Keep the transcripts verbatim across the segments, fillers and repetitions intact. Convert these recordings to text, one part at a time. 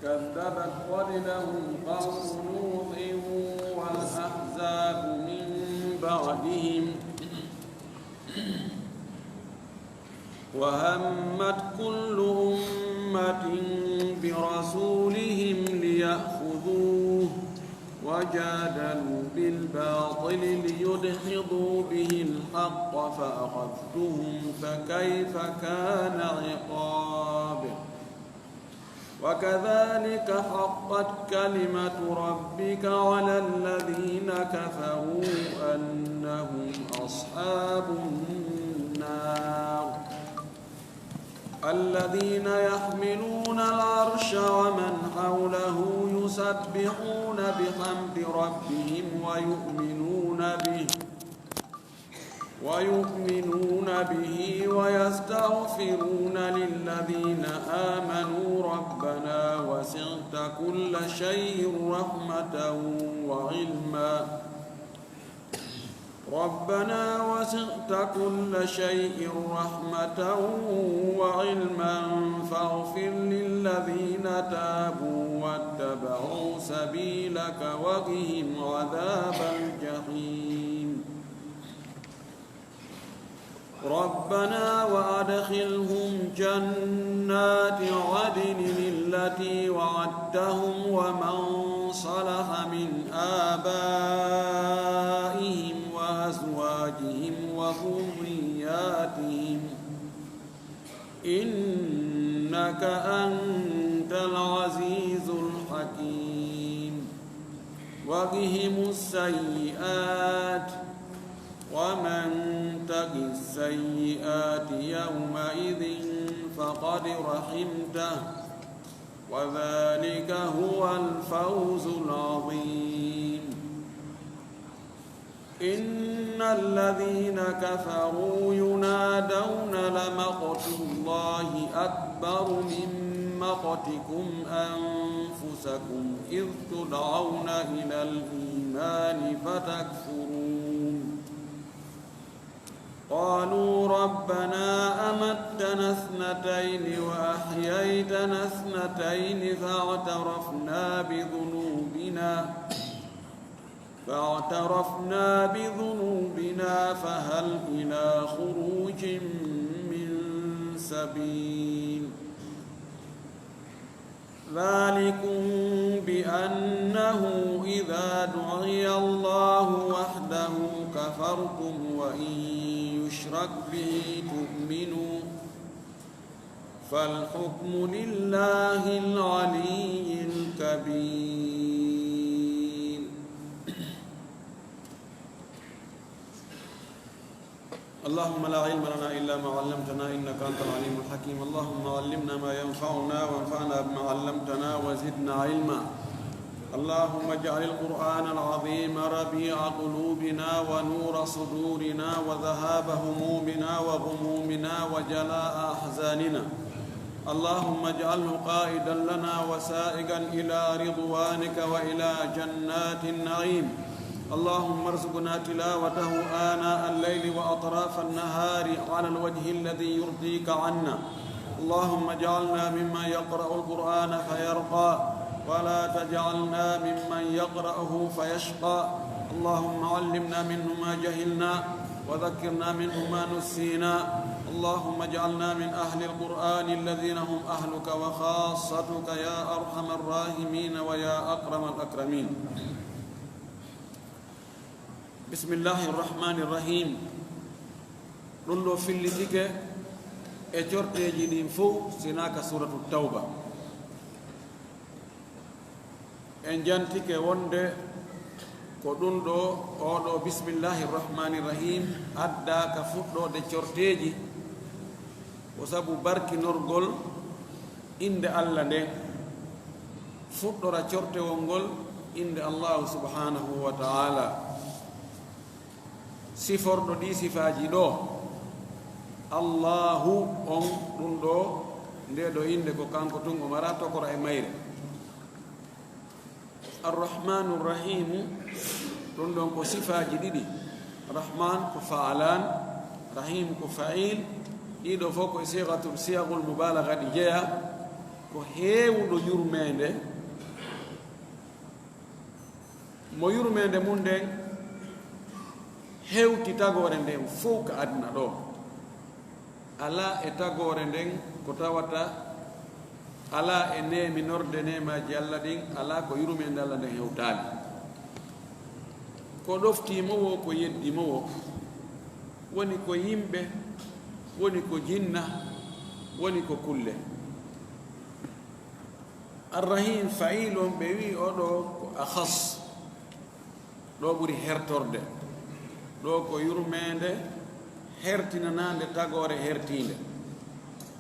كذبت قبلهم قوم نوح والأحزاب من بعدهم وهمت كل أمة برسولهم ليأخذوه وجادلوا بالباطل ليدحضوا به الحق فأخذتهم فكيف كان عقاب. وكذلك حقت كلمة ربك على الذين كفروا أنهم أصحاب النار. الذين يحملون العرش ومن حوله يسبحون بحمد ربهم ويؤمنون به ويؤمنون به ويستغفرون للذين آمنوا ربنا وسعت كل شيء رحمة وعلما. ربنا وسعت كل شيء رحمة وعلما فاغفر للذين تابوا واتبعوا سبيلك وقهم عذاب الجحيم. ربنا وأدخلهم جنات عدن التي وعدتهم ومن صلح من آبائهم وأزواجهم وذرياتهم إنك أنت العزيز الحكيم. وقهم السيئات ومن تق السيئات يومئذ فقد رحمته وذلك هو الفوز العظيم. إن الذين كفروا ينادون لمقت الله أكبر من مقتكم أنفسكم إذ تدعون إلى الإيمان فتكفرون. قالوا ربنا أمتنا اثنتين وأحييتنا اثنتين فاعترفنا بذنوبنا فاعترفنا بذنوبنا فهل إلى خروج من سبيل. ذلكم بأنه إذا دعي الله وحده كفرتم وإن يشرك به تؤمنوا فالحكم لله العلي الكبير. اللهم لا علم لنا إلا ما علمتنا إنك أنت العليم الحكيم. اللهم علمنا ما ينفعنا وانفعنا بما علمتنا وزدنا علما. اللهم اجعل القرآن العظيم ربيع قلوبنا ونور صدورنا وذهاب همومنا وغمومنا وجلاء أحزاننا. اللهم اجعله قائدا لنا وسائقا إلى رضوانك وإلى جنات النعيم. اللهم ارزقنا تلاوته آناء الليل وأطراف النهار على الوجه الذي يرضيك عنا. اللهم اجعلنا ممن يقرأ القرآن فيرقى، ولا تجعلنا ممن يقرأه فيشقى. اللهم علمنا منه ما جهلنا، وذكرنا منه ما نسينا. اللهم اجعلنا من أهل القرآن الذين هم أهلك وخاصتك يا أرحم الراحمين ويا أكرم الأكرمين. بسم الله الرحمن الرحيم. Ɗum ɗo fillitike e corteeji ɗin fof, sinaa ka Suuratu Tawba. En jantike wonde ko ɗum ɗo, oo ɗo Bismillahi Rahmani Rahim addaa ka fuɗɗoode corteeji, ko sabu barkinorgol innde Alla nden, fuɗɗora cortewol ngol innde Allahu Subhanahu wa Ta'ala. Siforɗo ɗii sifaaji ɗoo, Allahu on, ɗum ɗo, nde ɗo innde ko kanko tun o mara tokora e mayre. Arrahmanu Rahimu, ɗum ɗon ko sifaaji ɗiɗi. Rahman ko faalan, Rahim ko fa'il. Ɗiɗo fof ko e sigatul, siyagul mubalaga ɗi jeya, ko heewuɗo yurmeende. Mo yurmeende mum nden hewti tagoore nden fof ka aduna ɗo. Alaa e tagoore nden ko tawata alaa e neeminorde neemaaji Alla ɗin, alaa ko yurmeende Alla nden hewtaali. Ko ɗoftii mo woo, ko yeddi mo woo, woni ko yimɓe, woni ko jinna, woni ko kulle. Arrahim, fa'iil on, ɓe wi'i oɗo ko akhas. Ɗo ɓuri hertorde. Ɗo ko yurmeende hertinanaande tagoore hertiinde.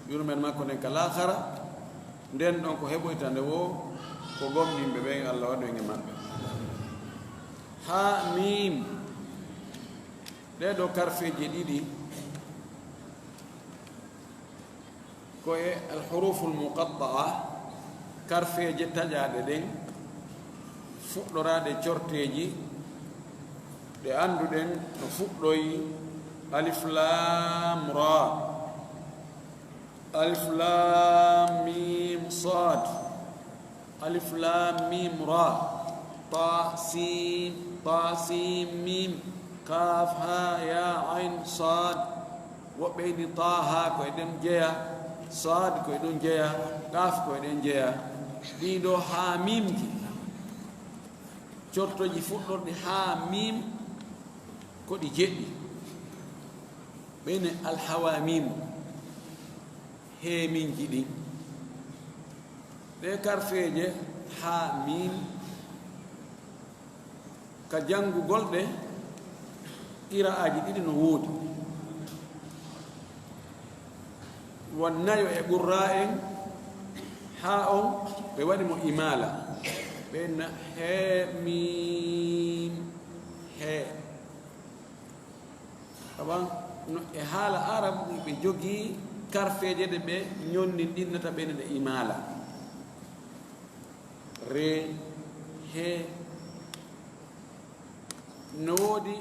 Yurmeende makko nden ka laakhara, nden ɗon ko heɓoyta nde woo ko gomɗinɓe ɓen, Alla waɗu en e maɓɓe. Haa miim. Ɗee ɗoo karfeeje ɗiɗi, ko e alhuruful muqatta'a, karfeeje taƴaaɗe ɗen, fuɗɗoraaɗe corteeji, ɗe annduɗen no fuɗɗoyi: alif laam raa, alif laam miim saad, alif laam miim raa, taa siin, taa siin miim, kaaf haa yaa ayn saad. Woɓɓe inni taaha ko e ɗen jeya, saad ko e ɗum jeya, kaaf ko e ɗen jeya. Ɗii ɗoo haa miimji, cortooji fuɗɗorɗi haa miim, ko ɗi jeɗɗi. Ɓe inni alhawaamiim, heeminji ɗin. Ɗee karfeeje haa miim, ka janngugol ɗe, qiraa'aaji ɗiɗi no woodi. Won nayo e qurraa'en, haa on ɓe waɗi mo imaala. Ɓe na hee miim hee. Awa, no e haala Aarabu, ɓe jogii karfeeje ɗe ɓe ñonninɗinnata ɓe ne imaala. Re, he. No woodi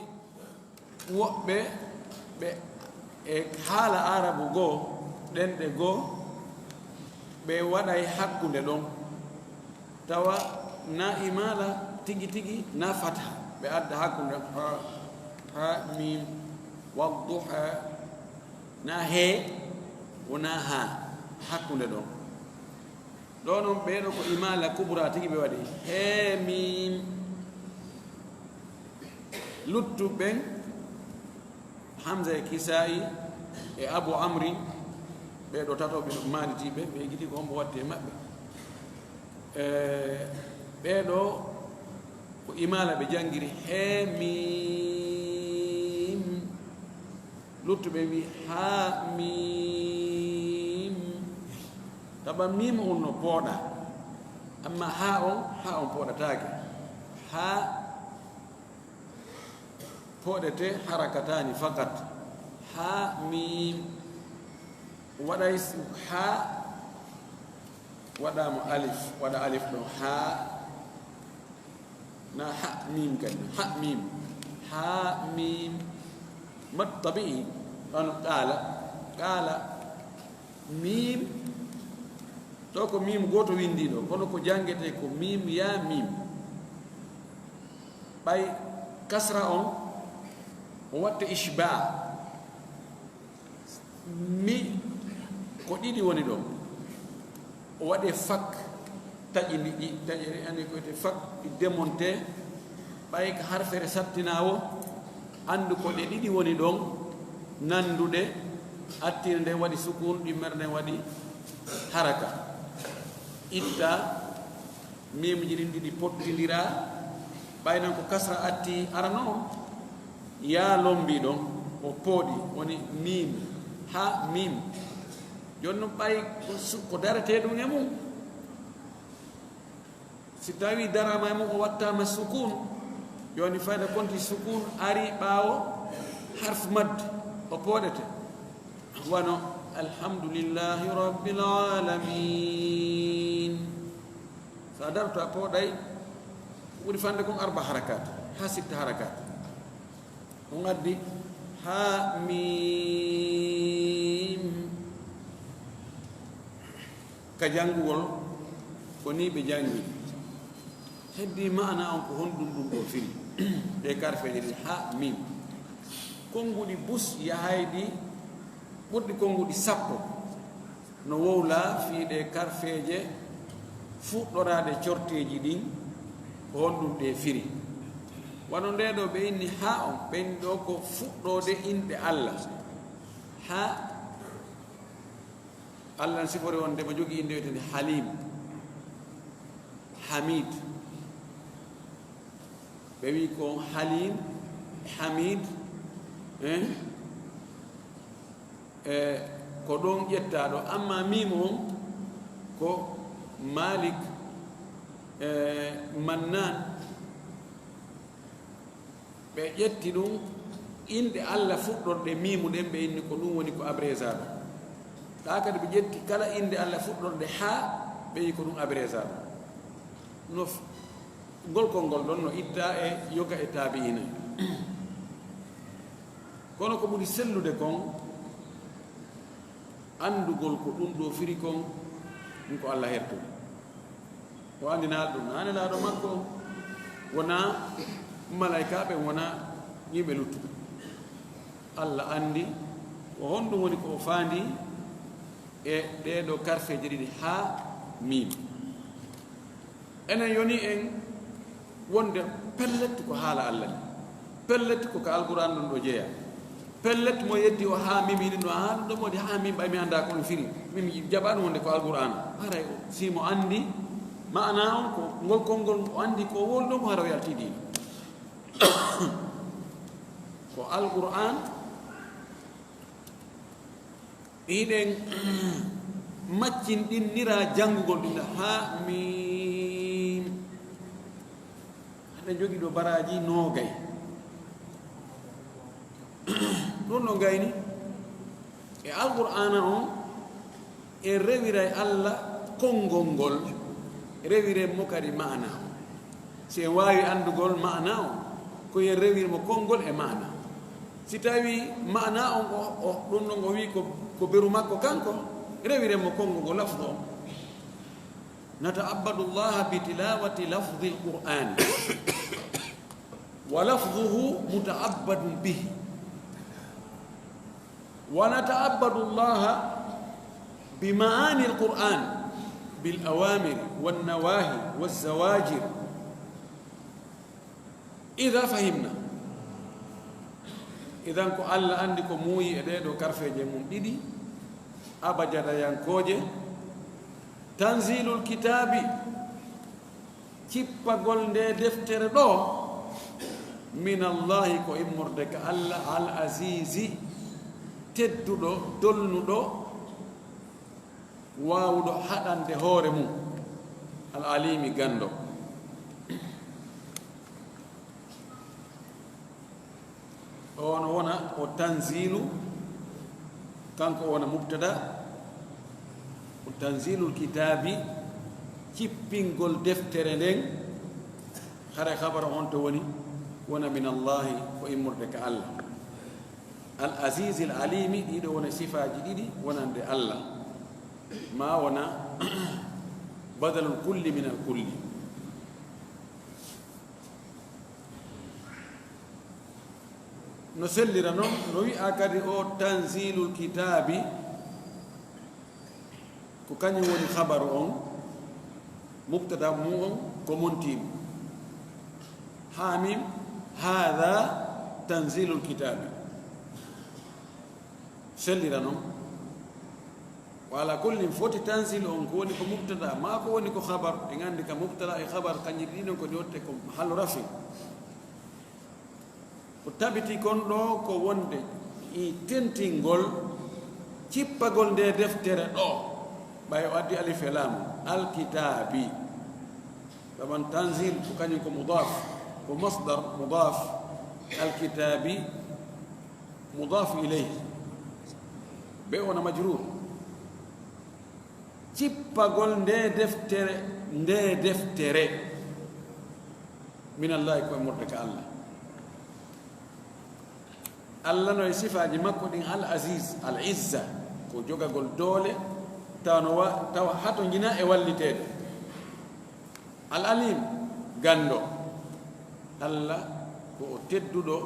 woɓɓe ɓe e haala Aarabu goo, ɗenɗe goo, ɓe waɗay hakkunde ɗon. Tawa na imaala tigi tigi, na fatha. Ɓe adda hakkunde ha, ha, miim, wadduha. Na hee, wona haa, hakkunde ɗon. Ɗo non ɓee ɗoo ko imaala kubra tigi ɓe waɗi. Hee, miim. Luttuɓe ɓen, Hamza e Kisaa'i e Abu Amrin, ɓee ɗoo tato ɓe maalitiiɓe, ɓe yejjiti ko hombo watti e maɓɓe. E, ɓee ɗoo ko imaala ɓe janngiri, hee, miim. Luttuɓe wi, haa, miim. Taba miim on no pooɗa. Amma haa on, haa on pooɗataake. Haa pooɗete harakataani fakat. Haa, miim. Waɗay s-, haa, waɗaama alif, waɗa alif ɗon. Haa, na ha, miim kadi, na ha, miim. Haa, miim. Mad tabi'i, wano qaala, qaala, miim. Ɗo ko miim gooto winndii ɗo, kono ko janngetee ko miim, yaa, miim. Ɓay kasra on, o watte ishbaa. Mi, ko ɗiɗi woni ɗon. O waɗe fak, taƴi ndi, ɗi, taƴi, ani ko wiyete fak, ɗi demonte, ɓay ko harfere sattinaawo, anndu ko ɗe ɗiɗi woni ɗon, nannduɗe, attire nden waɗi sukun, ɗimmere nden waɗi haraka. Itta, miimji ɗin ɗiɗi pottindira, ɓay non ko kasra atti arano on, yaa lombi ɗon, o pooɗi, woni miim, ha, miim. Jooni non ɓay ko su-, ko daretee ɗum e mum. Si tawi daraama e mum, o wattaama sukun, jooni fayda konti sukun ari ɓaawo harf mad, o pooɗete. Wano, alhamdulillahi rabbil alamin. So a darto a pooɗay, ko ɓuri fande kon arba harakat, haa sitta harakat. On addi, ha, mim, Ka janngugol, ko nii ɓe janngi. Heddii maana on ko honɗum ɗum ɗoo firi? Ɗee karfeeje ɗiɗi, ha, mim. Konnguɗi bus yahayɗi ɓurɗi konnguɗi sappo no wowlaa fii ɗee karfeeje fuɗɗoraaɗe corteeji ɗin, ko honɗum ɗee firi? Wano ndee ɗoo ɓe inni ha on, ɓe inni ɗoo ko fuɗɗoode inɗe Alla. Ha, Alla no siforii wonde mo jogii innde wi'eteende Halim, Hamid. Ɓe wi'i ko Halim, Hamid, eh? Eh, ko ɗon ƴettaa ɗoo. Amma miimu on ko Malik, eh, Mannan. Ɓe ƴetti ɗum, inɗe Alla fuɗɗorɗe miimu ɗen, ɓe inni ko ɗum woni ko abrégaaɗo. Ɗaa kadi ɓe ƴetti kala inɗe Alla fuɗɗorɗe ha, ɓe yi ko ɗum abrégaaɗo. No f-, ngol konngol ɗon no ittaa e yoga e taabi'ina. Kono ko ɓuri sellude kon, anndugol ko ɗum ɗoo firi kon, ɗum ko Alla hertuɗo. O anndinaali ɗum, Nelaaɗo makko on, wonaa malaykaaɓe, wonaa yimɓe luttuɓe. Alla anndi ko honɗum woni ko o faandii e ɗee ɗoo karfeeje ɗiɗi ha mim. Enen yoni en wonde pellet ko haala Alla ni. Pellet ko ka Alqur'aan ɗum ɗoo jeyaa. Pellet mo yeddi o ha mim yiɗi no, ha ɗum ɗoo mo waɗi ha mim ɓay mi anndaa ko ɗum firi. Min mi jaɓaano wonde ko Alqur'aan. Haray si mo anndi maana on ko ngol konngol o anndi ko wol ɗoo mo hara o yalti diina. Ko Alqur'aan hiɗen maccinɗinniraa janngugol ɗum ha mim. Haɗen jogii ɗoo baraaji noogay. Ɗum no gayni e Alqur'aana on, en rewiray Alla konngol ngol, rewiren mo kadi maana on. Si en waawi anndugol maana on, ko en rewir mo konngol e maana. Si tawi maana on ko, o, ɗum ɗon o wi'i ko, ko beru makko kanko, rewiren mo konngol ngol, lafdu on. نتعبد الله بتلاوة لفظ القرآن ولفظه متعبد به ونتعبد الله بمعاني القرآن بالأوامر والنواهي والزواجر إذا فهمنا. Idan ko Alla anndi ko muuyi e ɗee ɗoo karfeeje mum ɗiɗi, abajadayankooje. Tanzilul kitaabi, cippagol ndee deftere ɗoo, minallahi, ko immorde ka Alla, al azizi, tedduɗo, dolnuɗo, waawuɗo haɗande hoore mum, al alimi, ganndo. O no wona o tanzilu, kanko o wona mubtada, o tanzilul kitaabi, cippingol deftere nden, hara khabar on to woni, wona min Allahi, ko immorde ka Alla. Al Aziz al Alimi, ɗiɗo wona sifaaji ɗiɗi wonande Alla. Ma wona badalul kulli min al kulli. No sellira non, no wi'a kadi o tanzilul kitaabi, ko kañum woni khabaru on, mubtada mu on ko montiiɗo. Hamim, hadha tanzilul kitaabi. Sellira non. Wa ala kullin, foti tanzil on ko woni ko mubtada, ma ko woni ko khabar. En anndi ka mubtada e khabar, kañji ɗiɗi non ko ɗi watte ko halu rafi. Ko tabiti kon ɗoo ko wonde i tentingol cippagol nde deftere ɗoo, ɓay o addi alif e laam, alkitaabi. Saban tanzil ko kañum ko mudaf, ko masdar mudaf, alkitaabi mudaf ilayhi. Be wona majrur. Cippagol nde deftere, nde deftere. Min Allahi, ko immorde ka Allah. Allah no e sifaaji makko ɗin, Al Aziz, Al Izza, ko jogagol doole, Tawa no wa-, tawa hato njina e walliteede. Al Alim, ganndo. Allah ko o tedduɗo,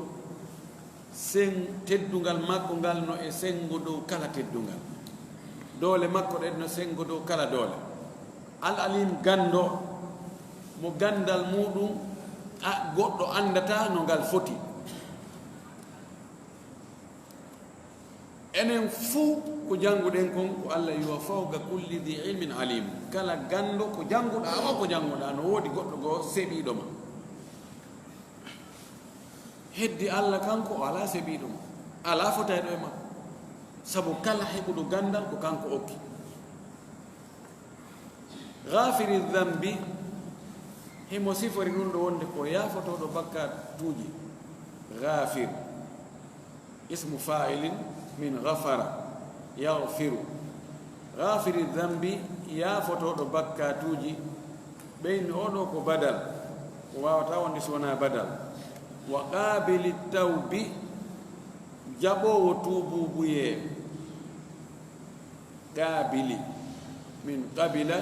sen-, teddungal makko ngal no e senngo dow kala teddungal. Doole makko ɗen no senngo dow kala doole. Al Alim, ganndo, mo ganndal muɗum a, goɗɗo anndataa no ngal foti. Enen fuu ko jannguɗen kon, ko Allah wi'i, "Fawqa kulli dhi ilmin alim." Kala ganndo ko jannguɗaa o, ko jannguɗaa, no woodi goɗɗo goo seɓiiɗo ma. Heddi Allah, kanko o alaa seɓiiɗo ma, alaa fotayɗo e makko, sabu kala heɓuɗo ganndal ko kanko okki. Ghafiri dhanbi, himo sifori ɗum ɗo wonde ko yaafotooɗo bakkaatuuji. Ghafir, ismu fa'ilin min ghafara, yaghfiru. Ghafiri dhanbi, yaafotooɗo bakkaatuuji. Ɓeyni oɗo ko badal, ko waawata wonde si wonaa badal. Wa qaabili tawbi, jaɓoowo tuubuubuyee. Qaabili, min qabila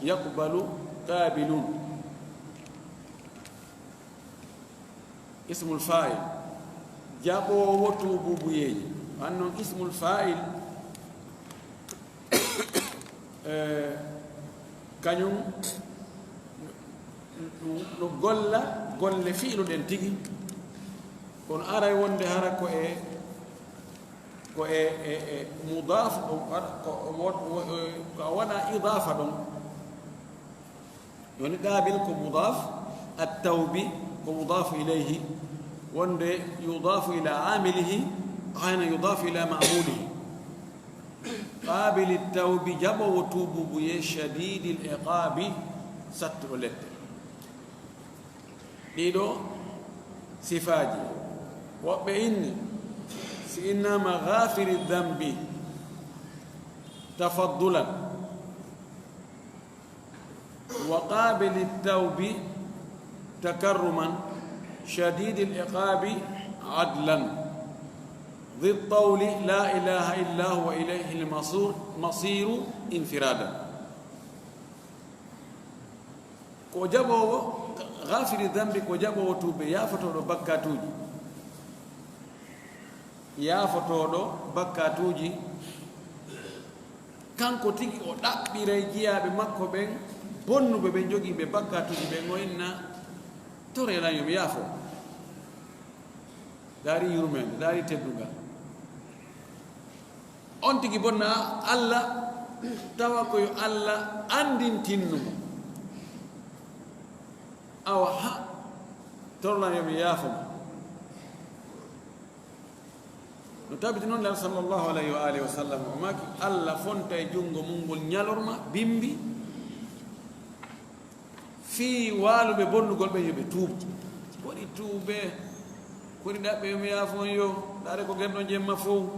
yaqbalu qaabilun. Ismul fa'il, jaɓoowo tuubuubuyeeji. An non ismul fa'il, eh, kañum no, no golla golle fi'lu ɗen tigi. Kono aray wonde hara ko e, ko e, e, e mudaf, o waɗa, ko, o won-, o, o, ko a waɗa idafa ɗon. Woni qaabil ko mudaf, at-tawbi ko mudaf ilayhi, wonde yudafu ila amilihi, hayna yudafu ila ma'mulihi. Qaabili tawbi, jaɓoowo tuubuubuyee, shadiidil iqaabi, sattuɗo lette. Ɗiɗo sifaaji, woɓɓe inni, si innama ghafiri dhanbi tafaddulan, wa qaabili tawbi takarruman, shadiidil iqaabi adlan, dhi tawli la ilaha illa huwa ilayhil masur-, masiru infiradan. Ko jaɓoowo, ghafiri dhanbi, ko jaɓoowo tuube, yaafotooɗo bakkaatuuji. Yaafotooɗo bakkaatuuji, kanko tigi o ɗaɓɓiray jiyaaɓe makko ɓen, bonnuɓe ɓen, jogiiɓe bakkaatuuji ɓen, o inna, "Toree lan yo mi yaafo." Daari yurmeende, daari teddungal. On tigi bonna Allah, tawa ko yo Allah anndintinnu mo. Awa ha, "Torlan yo mi yaafo ma." No tabiti noon, Nulaaɗo sallallahu alayhi wa alihi wa sallam, o maaki, Allah fonta e junngo mum ngol ñalorma, bimbi, fii waaluɓe bonnugol ɓen yo ɓe tuubu. Kori tuubee, kori ɗaɓɓee yo mi yaafo on yo, ndaaree ko gerɗon jemma fow.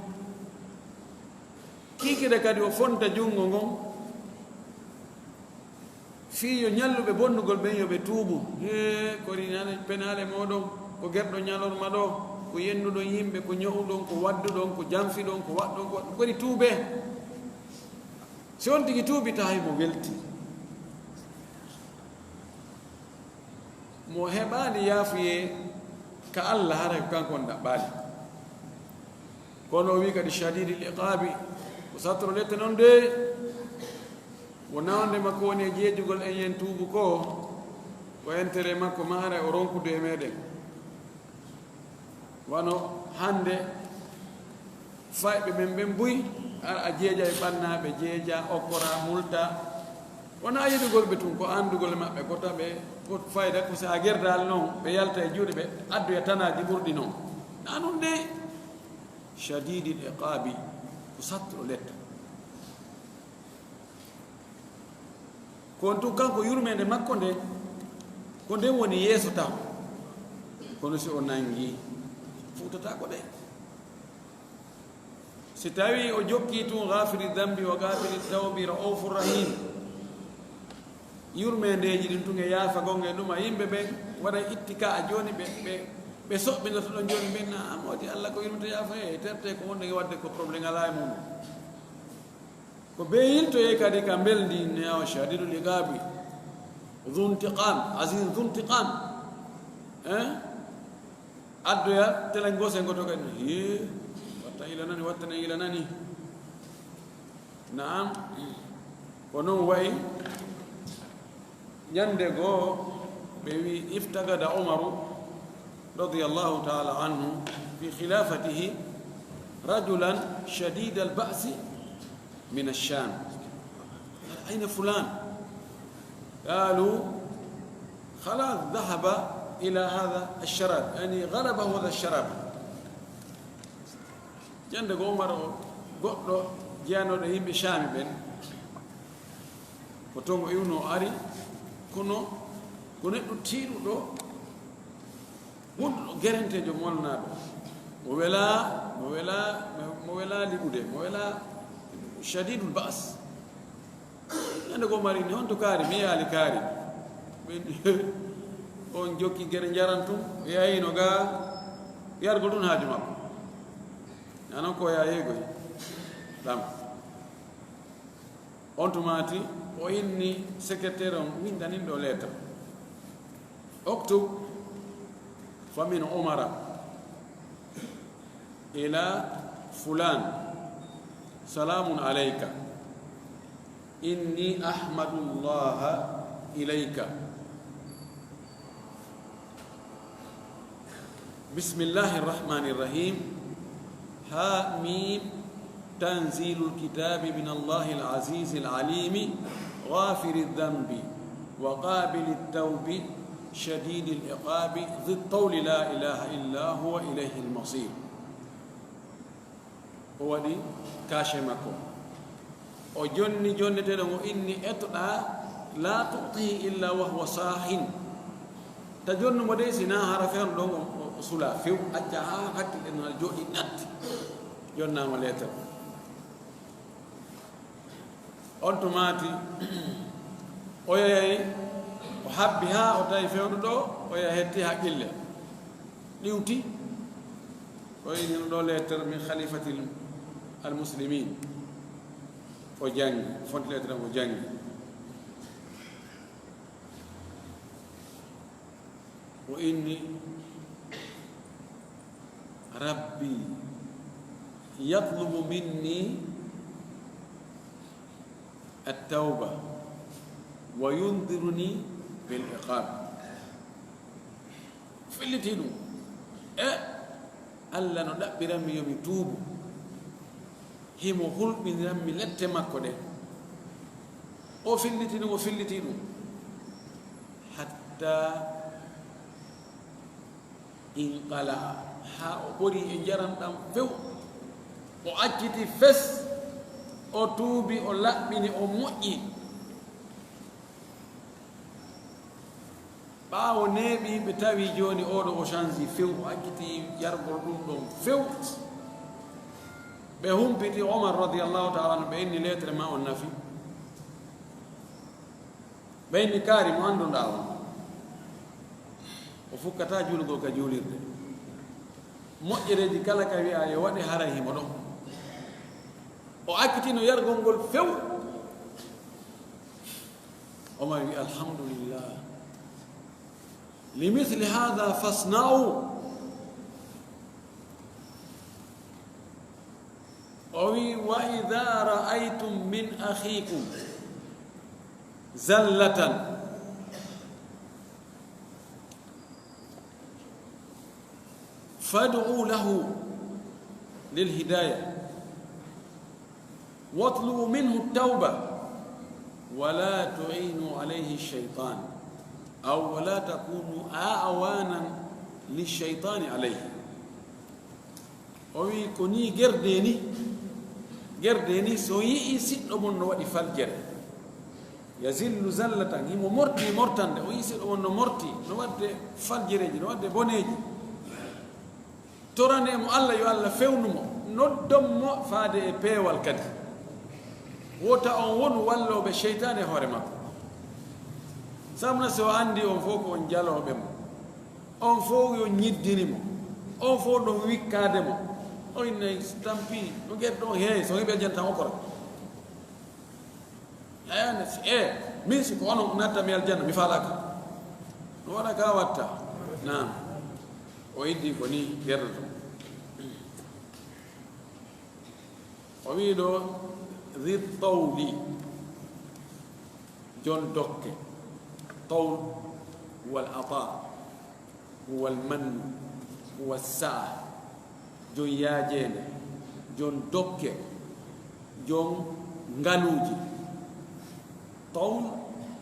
Kiikiiɗe kadi o fonta junngo ngon, fii yo ñalluɓe bonnugol ɓen yo ɓe tuubu. Hee, kori nane penaale mooɗon, ko gerɗon ñalorma ɗoo, ko yennuɗon yimɓe, ko ño'uɗon, ko wadduɗon, ko janfiɗon, ko waɗɗon, ko waɗɗon, kori tuubee. Si on tigi tuubi, tahay mo welti. Mo heɓaali yaafuyee ka Allah, haray ko kanko on ɗaɓɓaali. Kono o wii kadi, "Shadiidil iqaabi", ko sattoro lette non de. Wonaa wonde makko woni e jeejugol en yen tuubu ko, ko intérêt makko, ma haray o ronkude e meɗen. Wano hannde fayɓe men ɓen buy, ara a jeeja e ɓannaaɓe, jeeja, okkora, multa. Wonaa yiɗugol ɓe tun, ko anndugol e maɓɓe, ko taɓe, ko fayda, ko si a gerdaali non, ɓe yalta e juuɗe, ɓe addoya tanaaji ɓurɗi non. Na non de, shadiidil iqaabi, ko sattuɗo letta. Ko on tun kanko yurmeende makko nden, ko nden woni yeeso taho. Kono si o nangi, fuutataako de. Si tawi o jokki tun, ghafiri dhanbi wa qabili tawbi, ra'ufu rahim. Yurmeendeeji ɗin tun e yaafagol e ɗuma, yimɓe ɓen waɗa ittika a jooni, ɓe, ɓe, ɓe soɓɓinata ɗon jooni, ɓen na, "Ah, moodi Allah ko yurmete yaafa, e terte ko wonde e wadde ko problème alaa e mum." Ko bee yiltoyee kadi ka mbelndi neewo, shadidul iqaabi, dhu intiqam, aziz dhu intiqam. Eh? Addoya telen goo sen goto kadi. Hee, watta ila nani, watta ne ila nani. Naam, ko non wayi. Ñande goo, ɓe wi, افتقد عمر رضي الله تعالى عنه في خلافته رجلا شديد البأس من الشام. قال: أين فلان؟ قالوا: خلاص، ذهب إلى هذا الشراب، يعني غلبه هذا الشراب. Ñande goo Umar o, goɗɗo jeyanooɗo yimɓe Caami ɓen, ko toon o iwnoo ari, kono ko neɗɗo tiiɗuɗo, wonduɗo gerenteejo molnaaɗo. Mo welaa, mo welaa, mo welaa liɓude, mo welaa, shadidul ba's. Ñande goo Umar inni: "Honto kaari?" "Mi yaali kaari." Ɓe, on jokki gere njaram tun, o yahino ga yargol tun haaju makko. Nanon ko o yaha yeegoy ɗam. On tumaati, o inni secrétaire on, "Winndanii mi ɗoo lettre. اكتب فمن عمر إلى فلان، سلام عليك، إني أحمد الله إليك." بسم الله الرحمن الرحيم. حم. تنزيل الكتاب من الله العزيز العليم، غافر الذنب وقابل التوب، شديد العقاب، ذي الطول، لا إله إلا هو، إليه المصير. O waɗi cachet makko. O jonni jonneteeɗo mo inni etoɗaa, "لا تعطه إلا وهو صاح." Ta jonnu mo dey, si naa hara feewno ɗon o, o sulaa few, acca haa hakkille no jooɗi natti. Jonnaa mo leeter. On tumaati, o yehi, o habbi haa o tawi feewɗo ɗo, o yehi hetti haqqille. Ɗiwti, o yi'ino ɗo lettre min khalifatil al muslimin. O janngi, fonti lettre o janngi. O inni, "Rabbi yatlubu minni at-tawba wa yundiruni bil iqab." Filliti ɗum. E Allah no ɗaɓɓiranmi yo mi tuubu. Himo hulɓiniranmi lette makko ɗen. O filliti ɗum, o filliti ɗum. Hatta inqala'a, haa o ɓori e njaram ɗam few. O acciti fes, o tuubi, o laɓɓini, o moƴƴi. Ɓaawo neeɓi, ɓe tawi jooni oo ɗo o change few, o acciti yargol ɗum ɗon few. Ɓe humpiti Omar radiyallahu ta'ala anhu, ɓe inni, "Lettre ma on nafi?" Ɓe inni, "Kaari mo annduɗaa on, o fukkataa juulugol ka juulirde. Moƴƴereeji kala ka wi'aa yo waɗe, haray himo ɗon." O accitino yargol ngol few. Omar wi, "Alhamdulillah. Limithli hadha fasna'u." O wi, "Wa idha ra'aytum min akhikum zallatan fad'u lahu lil hidayah. Watlubu minhu tawba, wala tu'inu alayhi shaytan, aw wala takunu a'wanan lishaytani alayhi." O wi, "Ko ni gerde ni, gerde ni, so yi'i siɗɗo mon no waɗi faljere, yazillu zallatan, himo morti mortande, o yi'i siɗɗo mon no morti, no waɗde faljereeji, no waɗde boneeji." Toranee mo Allah, yo Allah fewnu mo, noddon mo faade e peewal kadi. Wota on wonu wallooɓe seytaane e hoore makko. Sabu na si o anndi on fof ko on jalooɓe mo, on fof yo ñiddini mo, on fof ɗon wikkaade mo, o innay tampi, no gerte on heewi, so heɓi aljanna tan o kora. Ayane si e min si ko onon natta mi aljanna mi falaka. No wona ka watta. Naam. O iddi ko ni gerdo. O wi do zi tawli, jon dokke. Tawl wal ata, wal mannu, wal saa, jon yaajeende, jon dokke, jon ngaluuji. Tawl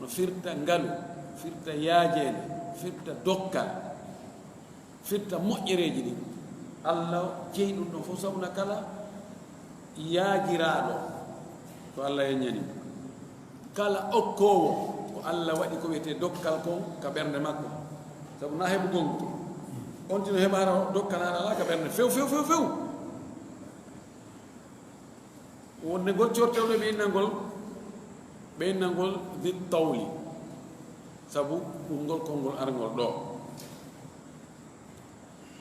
no firta ngalu, firta yaajeende, firta dokkal, firta moƴƴereeji ɗin. Allah jeyi ɗum ɗon fof sabuna kala yaajiraaɗo ko Allah yeññani. Kala okkoowo ko Allah waɗi ko wiyetee dokkal kon ka ɓernde makko. Sabu na heɓugol ngol. On tino heɓaano dokkal haɗa alaa ka ɓernde few, few, few, few. Wonde ngol cortewɗo ɓe innangol, ɓe innangol dit tawli. Sabu ɗum ngol konngol arngol ɗo.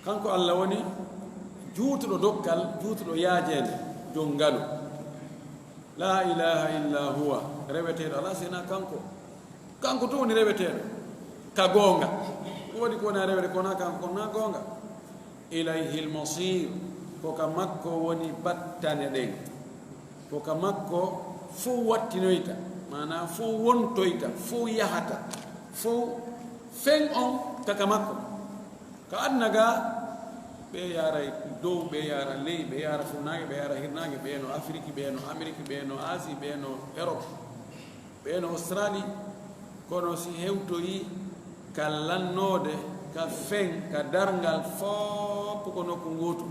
Kanko Allah woni juutuɗo dokkal, juutuɗo yaajeende, jon ngalu. La ilaha illa huwa, reweteeɗo alaa si wonaa kanko. Kanko tun woni reweteeɗo ka goonga. Ko waɗi ko wonaa rewete ko wonaa kanko, ko wonaa goonga. Ilayhi l-masir, ko ka makko woni battane ɗen. Ko ka makko fow wattinoyta, maanaa fow wontoyta, fow yahata, fow fen on ka ka makko. Ka aduna ga, ɓe yaara dow, ɓe yaara ley, ɓe yaara funnaange, ɓe yaara hirnaange, ɓe no Afiriki, ɓe no Ameriki, ɓe no Asie, ɓe no Europe, ɓe no Australie. Kono si hewtoyi ka lannoode, ka fen, ka darngal, fof ko nokku ngootu.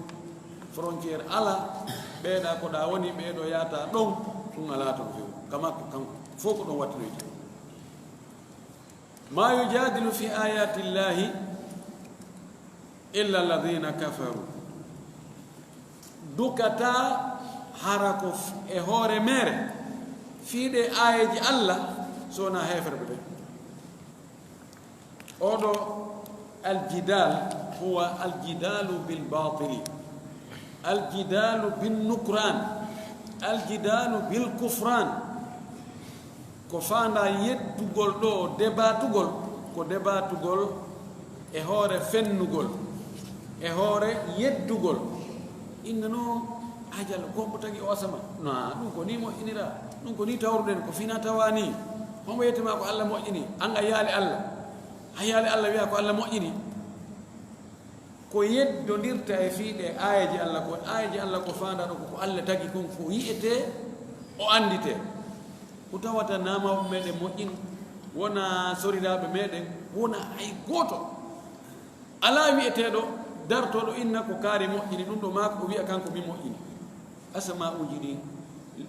Frontière ala, ɓeeɗa ko ɗa woni, ɓeeɗo yaata ɗon, ɗum alaa toon few. Ka makko kanko, fof ko ɗon wattinoyta. Ma yujadilu fi ayati llahi illa alladhina kafaru. Dukata hara ko f-, e hoore mere, fii ɗe aayeeji Allah, so wonaa heeferɓe ɓe. Oɗo aljidal huwa aljidalu bil batili, aljidalu bin nukran, aljidalu bil kufran. Ko faandaa yeddugol ɗo, debatugol, ko debatugol e hoore fennugol, e hoore yeddugol. Inna no, ajal, ko ko tagi o asama? Na, ɗum ko ni moƴƴinira, ɗum ko ni tawruɗen, ko fina tawa ni. Homo yettima ko Allah moƴƴini, an a yaali Allah. A yaali Allah wiya ko Allah moƴƴini. Ko yeddondirta e fii ɗe aayeeji Allah kon, aayeeji Allah ko faandaa ɗo ko ko Allah tagi kon, ko yi'etee, o annditee. Ko tawata na mawɓe meɗen moƴƴini, wona soriraaɓe meɗen, wona hay gooto. Alaa wi'eteeɗo dartooɗo inna ko kaari moƴƴini, ɗum ɗo maa ko o wi'a kanko mi moƴƴini. Asama'uuji ɗin,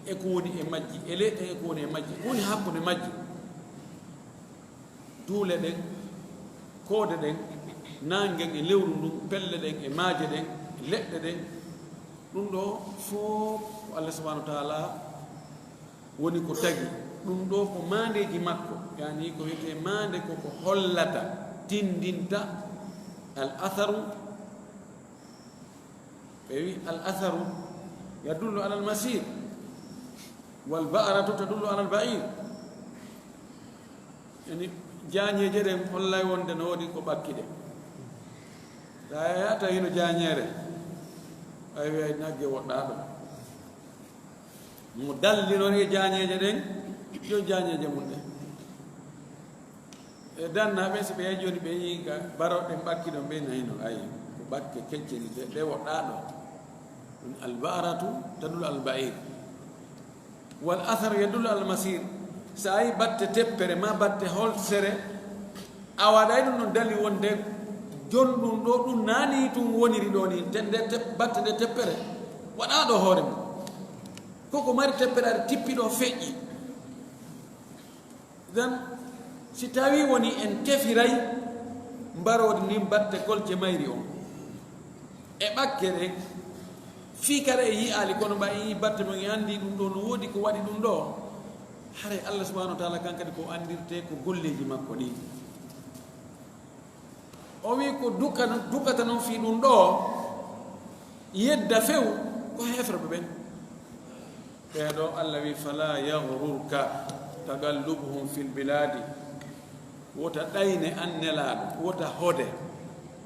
e ko woni e majji, e leyɗe e ko woni e majji, ko woni hakkunde majji. Duule ɗen, koode ɗen, naange ngen e lewru ndun, pelle ɗen e maaje ɗen, leɗɗe ɗen, ɗum ɗo fof ko Allah subhanahu wa ta'ala woni ko tagi. Ɗum ɗo ko maandeeji makko, yani ko wiyetee maande ko ko hollata, tindinta al atharu. Ɓe wi al atharu yadullu ala al masir, wal ba'ratu tadullu ala al ba'ir. Yani jaañeeje ɗen hollay wonde no woodi ko ɓakki ɗe. Sa yaha tawi hino jaañeere, ay wi ay nagge woɗɗaa ɗo. Mo dallinori e jaañeeje ɗen, yo jaañeeje mum ɗen. E dannaaɓe, so ɓe yahi jooni, ɓe yii ka baroɗe ɓakki ɗon, ɓe nayi no, ayi, ko ɓakke kecce ni, ɗe, ɗe woɗɗaa ɗo. Ɗum albaratu tadullu al ba'ir. Wal athar yadullu al masir. So a yii batte teppere, ma batte holsere, a waɗay ɗum ɗon dali wonde jon ɗum ɗo, ɗum naani tun woniri ɗo ni, te nde tep-, batte nde teppere, waɗaa ɗo hoore mum. Koko mari teppere, aɗa tippi ɗo feƴƴi. Den, si tawi woni en tefiray mbaroodi ndin batte kolce mayri on e ɓakke ɗen, fii kadi e yi'aali, kono ɓa en yii batte mon, en anndi ɗum ɗo no woodi ko waɗi ɗum ɗo, haray Allah subhanahu wa ta'ala kan kadi ko anndirte ko golleeji makko ɗin. O wi ko dukka-, dukkata non fii ɗum ɗo, yedda few ko heeferɓe ɓen. Ɓee ɗo Allah wi, "Fala yaghrurka." Tagallubuhum fil biladi, wota ɗayne an Nelaaɗo, wota hode,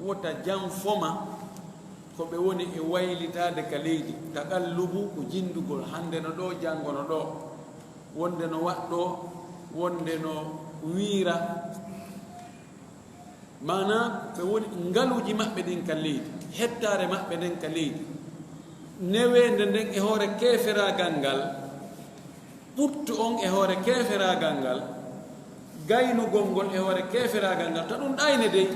wota janfoma ko ɓe woni e waylitaade ka leydi. Tagallubu ko jinndugol, hannde no ɗo, janngo no ɗo, wonde no waɗɗo, wonde no wiira. Maanaa ɓe woni ngaluuji maɓɓe ɗin ka leydi, hettaare maɓɓe nden ka leydi, neweende nden e hoore keeferaagal ngal, ɓuttu on e hoore keeferaagal ngal, gaynugol ngol e hoore keeferaagal ngal, ta ɗum ɗayne dey.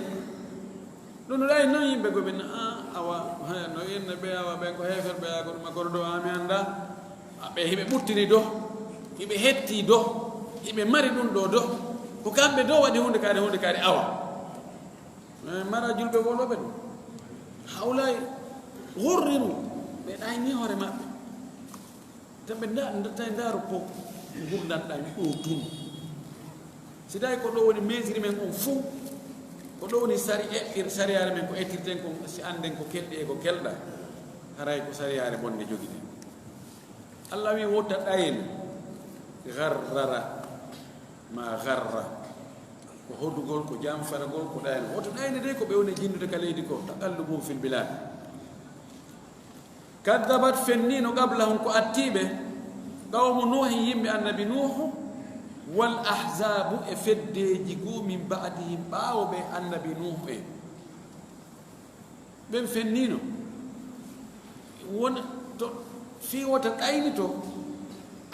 Ɗum no ɗayne non yimɓe goo ɓen, a, awa, he, no inna ɓe, awa ɓen ko heeferɓe, yaa ko ɗum, a kono ɗo, a mi annda. A ɓe, hiɓe ɓuttiri do, hiɓe hetti do, hiɓe mari ɗum ɗo do. Ko kamɓe do waɗi huunde kaari, huunde kaari awa. Eh, mara julɓe woloɓe ɗum. Hawlay, ghurriru, ɓe ɗayni hoore maɓɓe. Te ɓe nda-, nda-, tawi ndaaru ko ngurndan-ɗaa ɗo tun. Si tawi ko ɗo woni mesure men on fof, ko ɗo woni sari-, eɓɓir-, sariyaare men ko ettirten kon, si annden ko kelɗi e ko kelɗa, haray ko sariyaare bonde jogiten. Allah wi wota ɗayne, gharrara, ma gharra. Ko hodugol, ko janfaragol, ko ɗayne. Woto ɗayne dey ko ɓe woni jinndude ka leydi ko, taqallubum fil bilad. Kaddabat, fenniino, qablahum, ko attiiɓe, qawmu Nuuhin, yimɓe annabi Nuuhu, wal ahzaabu, e feddeeji goo, min ba'dihim, ɓaawo ɓe annabi Nuuhu en. Ɓen fenniino. Wona to fii wota ɗaynito,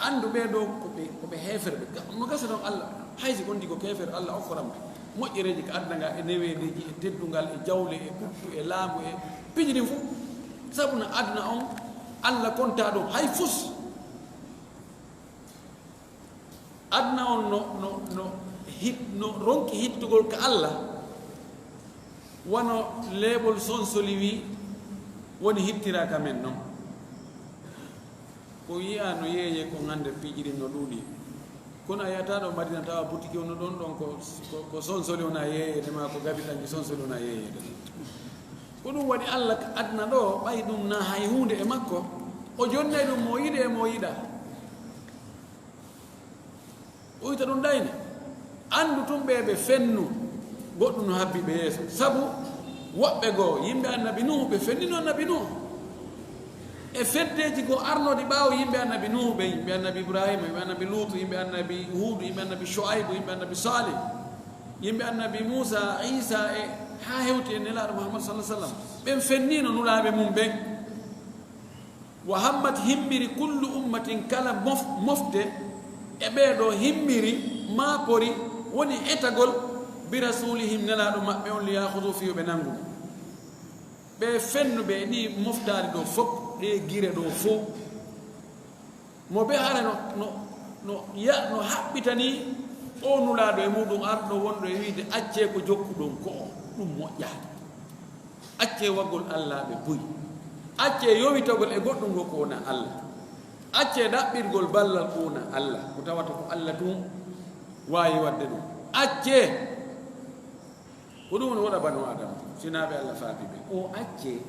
anndu ɓee ɗoo ko ɓe, ko ɓe heeferɓe. Ga-, no gasa ɗon Allah, hay si on tigi ko keefeero, Allah okkoran ɓe moƴƴereeji ka aduna nga, e neweendeeji, e teddungal, e jawle, e ɓuttu, e laamu, e piiji ɗin fof. Sabu no aduna on, Allah kontaa ɗum hay fus. Aduna on no, no, no hit-, no ronki hittugol ka Allah, wano leeɓol sonsoli wi woni hittira ka men non. Ko yi'a no yeeye kon hannde piiji ɗin no ɗuuɗi. Kono a yiyata ɗo Madina tawa butiki on no ɗon, ɗon ko, ko, ko sonsoli wona yeeyede ma ko gabitanji sonsoli wona yeeyede. Ko ɗum waɗi Allah ka aduna ɗo, ɓay ɗum na hay huunde e makko, o jonnay ɗum mo yiɗi e mo yiɗa. Uyta ɗum ɗayne. Anndu tun ɓe ɓe fennu, goɗɗum no habbi ɓe yeeso. Sabu woɓɓe goo, yimɓe annabi Nuhu, ɓe fennino annabi Nuhu. E feddeeji goo arnooɗi ɓaawo yimɓe annabi Nuhu ɓe, yimɓe annabi Ibrahima, yimɓe annabi Luutu, yimɓe annabi Huudu, yimɓe annabi Shu'aybu, yimɓe annabi Salih, yimɓe annabi Muusa, Iisa e haa hewti e Nelaaɗo Muhammad sallallahu alaihi wasallam. Ɓen fennino nulaaɓe mum ɓen. Wa hammat, himmiri, kullu ummatin, kala mof-, mofte e ɓee ɗoo himmiri, maakori, woni etagol, bi rasulihim, Nelaaɗo maɓɓe on, li ya'khudhu, fii yo ɓe nanngu mo. Ɓe fennuɓe e ɗii moftaali ɗoo fof, ɗee gire ɗoo fof, mo ɓe hara no, no, no ya-, no haɓɓitanii oo Nulaaɗo e muɗum arɗo wonɗo e wiide, accee ko jokkuɗon ko o, ɗum moƴƴaani. Accee waggol allaaɓe buy. Accee yowitagol e goɗɗum ngo ko wona Allah. Accee ɗaɓɓirgol ballal ko wona Allah. Ko tawata ko Allah tun waawi waɗde ɗum. Accee. Ko ɗum woni woɗa banu Adama, sinaa ɓe Allah faabi ɓe. O accee.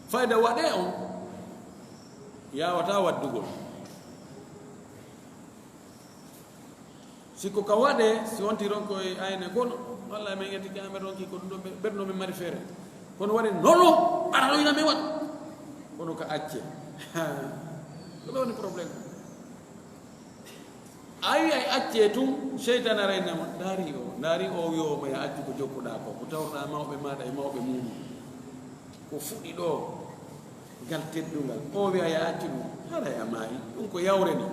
Fayda waɗee on, yaawataa waɗdugol. Si ko ka waɗee, si wonti ronko e ayne kono, walla men yetti ka amen ronki ko ɗum ɗo ɓe-, ɓerno men mari feere. Kono waɗee nolo, ara ɗo ina men waɗa. Kono ka acce. Ko ɓe woni problème. A wi ay acce tun, seytaane ara inna mo, ndaari o, ndaari o wi o ma ya accu ko jokkuɗaa ko, ko tawruɗaa mawɓe maaɗa e mawɓe mum. Ko fuɗi ɗo, ngal teddungal. O wi a ya accu ɗum, haray a maayi. Ɗum ko yawre ni.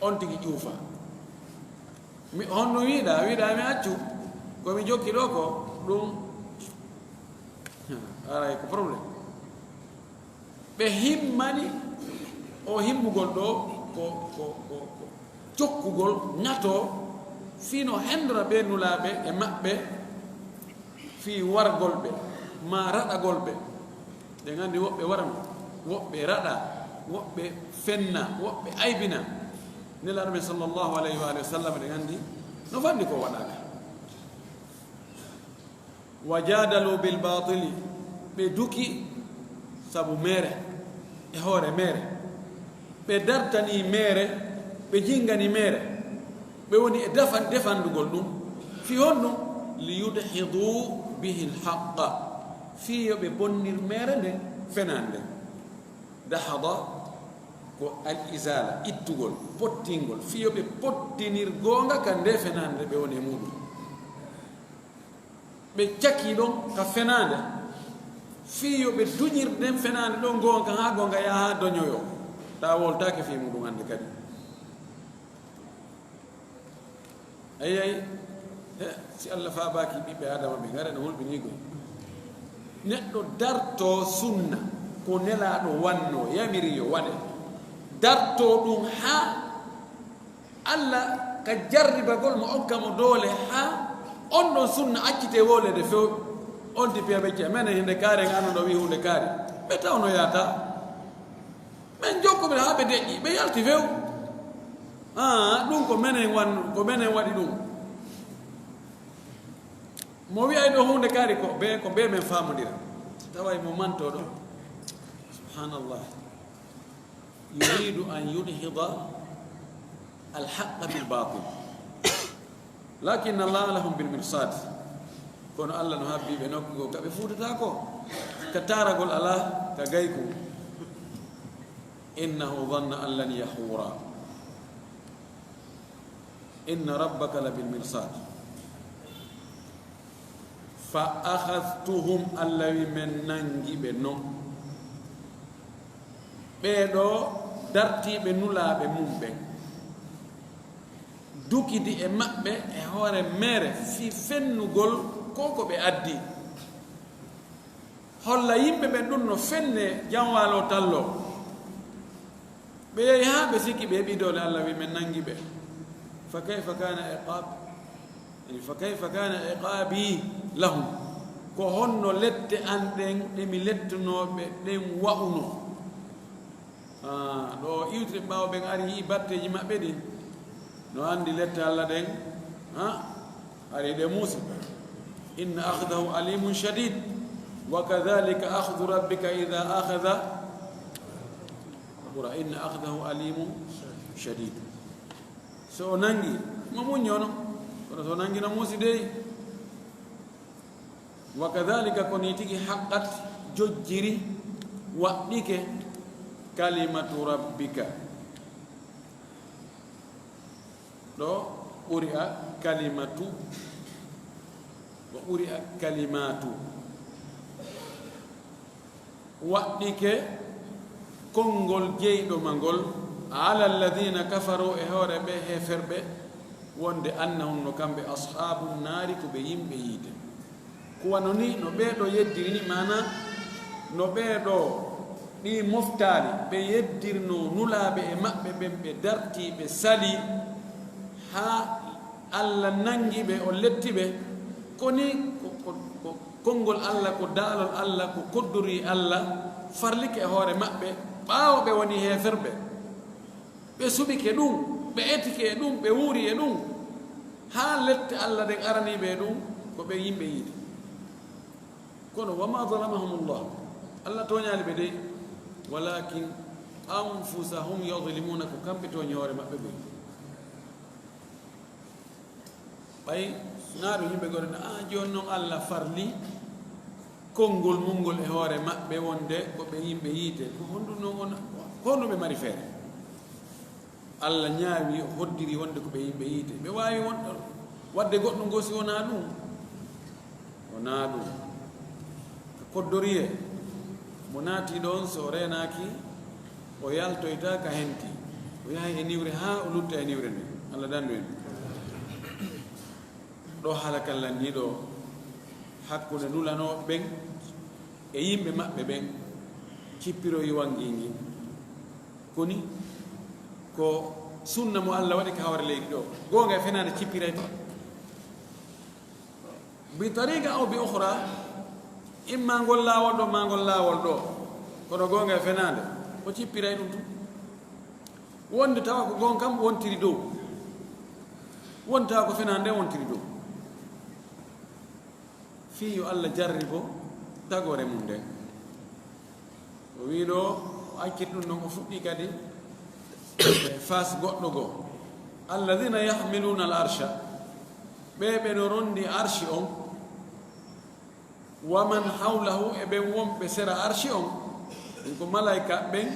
On tigi ƴuufa. Mi, honno wiiɗaa? Wiiɗaa mi accu? Ko mi jokki ɗo ko ɗum. Aray ko problème. Ɓe himmani o himmugol ɗo ko, ko, ko, ko jokkugol ŋato fii no hendora ɓe nulaaɓe e maɓɓe. Fii wargol ɓe, maa raɗagol ɓe. Ɗen anndi woɓɓe warano, woɓɓe raɗa, woɓɓe fenna, woɓɓe aybina. Nelaaɗo men sallallahu alayhi wa alihi wa sallam, ɗen anndi no fanni ko waɗaaka. Wa jadalu bil batili, ɓe duki sabu meere, e hoore meere. Ɓe dartanii meere, Ɓe jingani mere, ɓe woni e defan-, defandugol ɗum. Fii honɗum? Liyudhidu bihi lhaqqa, fii yo ɓe bonnir mere nde fenaande. Dahada ko al izala, ittugol, pottingol, fii yo ɓe pottinir goonga ka nde fenaande ɓe woni e muɗum. Ɓe cakii ɗon ka fenaande, fii yo ɓe duñir nden fenaande ɗon goonga, haa goonga yaha haa doñoyoo, taa woltaake fii muɗum hannde kadi. Ayi, ayi, he, si Allah faabaaki ɓiɓɓe Aadama ɓe, ngara no hulɓinii koy. Neɗɗo dartoo sunna, ko Nelaaɗo wannoo, yamiri yo waɗe. Dartoo ɗum haa Allah ka jarribagol mo, okka mo doole, haa on ɗon sunna accitee wooleede few. On ti piya ɓe ciya, menen hinde kaari, en annduɗo wi'i huunde kaari. Ɓe tawno yaata. Ɓen jokkuɓe haa ɓe deƴƴi, ɓe yalti few. Ah, ɗum ko menen wan-, ko menen waɗi ɗum. Mo wi'ay ɗo huunde kaari ko be, ko be men faamondira. Taway mo mantoo ɗo. Subhanallah. Yuridu an yudhida al-haqqa bil batil. Lakin Allah lahum bil mirsad. Kono Allah no habbi ɓe nokku goo ka ɓe fuutata ko. Ka taaragol alaa, ka gayku. Innahu dhanna an lan yahura. Inna rabbaka labil mirsad. Fa akhadhtuhum, Allah wi men nangi ɓe non. Ɓee ɗoo dartiiɓe nulaaɓe mum ɓen. Dukidi e maɓɓe e hoore mere fii fennugol ko ko ɓe addi. Holla yimɓe ɓen ɗum no fenne janwaaloo talloo. Ɓe yehi haa ɓe sikki ɓe heɓi doole, Allah wi men nangi ɓe. Fa kayfa kana iqab? Yani, fa kayfa kana iqabi lahum? Ko honno lette an ɗen ɗe mi lettunoo ɓe ɗen wa'unoo? Ah, ɗo iwtiri ɓaawo ɓen ari yi'i batteeji maɓɓe ɗin. No andi lette Allah ɗen, ha? Ari ɗe muusi. Inna akhdahu alimun shadid. Wa kadhalika akhdhu rabbika idha akhadha qura. Inna akhdahu alimun shadid. So o nangi, mo muññono. Kono so o nangi no muusi dey. Wa kadhalika, ko nii tigi haqqat, jojjiri, waɗɗike, kalimatu rabbika. Ɗo quri'a kalimatu, wa quri'a kalimatu. Waɗɗike konngol jeyɗo ma ngol, ala alladhina kafaru, e hoore ɓe heeferɓe, wonde annahum, no kamɓe, ashaabun naari, ko ɓe yimɓe yiite. Ko wano ni no ɓee ɗoo yeddiri ni, maanaa no ɓee ɗoo ɗii moftaali, ɓe yeddirnoo nulaaɓe e maɓɓe ɓen, ɓe dartii, ɓe salii, haa Allah nangi ɓe, o letti ɓe. Ko ni ko, ko, ko konngol Allah, ko daalol Allah, ko koddorii Allah, farlike e hoore maɓɓe, ɓaawo ɓe woni heeferɓe. Ɓe suɓike ɗum, ɓe etike e ɗum, ɓe wuuri e ɗum, haa lette Allah ɗen aranii ɓe e ɗum, ko ɓe yimɓe yiite. Kono, wa ma zalamahumullah, Allah tooñaali ɓe dey, walakin anfusahum yadlimuna, ko kamɓe tooñi hoore maɓɓe ɓe. Ɓay naa ɗum yimɓe goɗɗo na, "Ah, jooni non Allah farli konngol mum ngol e hoore maɓɓe wonde ko ɓe yimɓe yiite." Ko honɗum non wona? Ko honɗum ɓe mari feere? Allah ñaawi, o hoddiri wonde ko ɓe yimɓe yiite. Ɓe waawi won-, waɗde goɗɗum goo si wonaa ɗum? Wonaa ɗum. Ko koddoriyee. Mo naati ɗon, so o reenaaki, o yaltoyta ka henti. O yahay e niwre haa o lutta e niwre nden. Allah dandu en. Ɗo haala kan lanniiɗo hakkunde nulanooɓe ɓen e yimɓe maɓɓe ɓen, cippiroyi wanngii ngin. Koni ko sunna mo Allah waɗi ka hawre leydi ɗo. Goonga e fenaande cippiray ɗum. Bi tariqa aw bi ukhra, imma ngol laawol ɗo, ma ngol laawol ɗo. Kono goonga e fenaande, o cippiray ɗum tun. Wonde tawa ko goonga kam wontiri dow. Wonde tawa ko fenaande wontiri dow. Fii yo Allah jarribo tagoore mum nden. O wii ɗo, o acciti ɗum non, o fuɗɗi kadi Fas goɗɗo goo. Alladhina yahmiluna al-arsha. Ɓee ɓe no rondi arshi on. Wa man hawlahu, e ɓen wonɓe sera arshi on. Ɗun ko malaa'ika ɓen.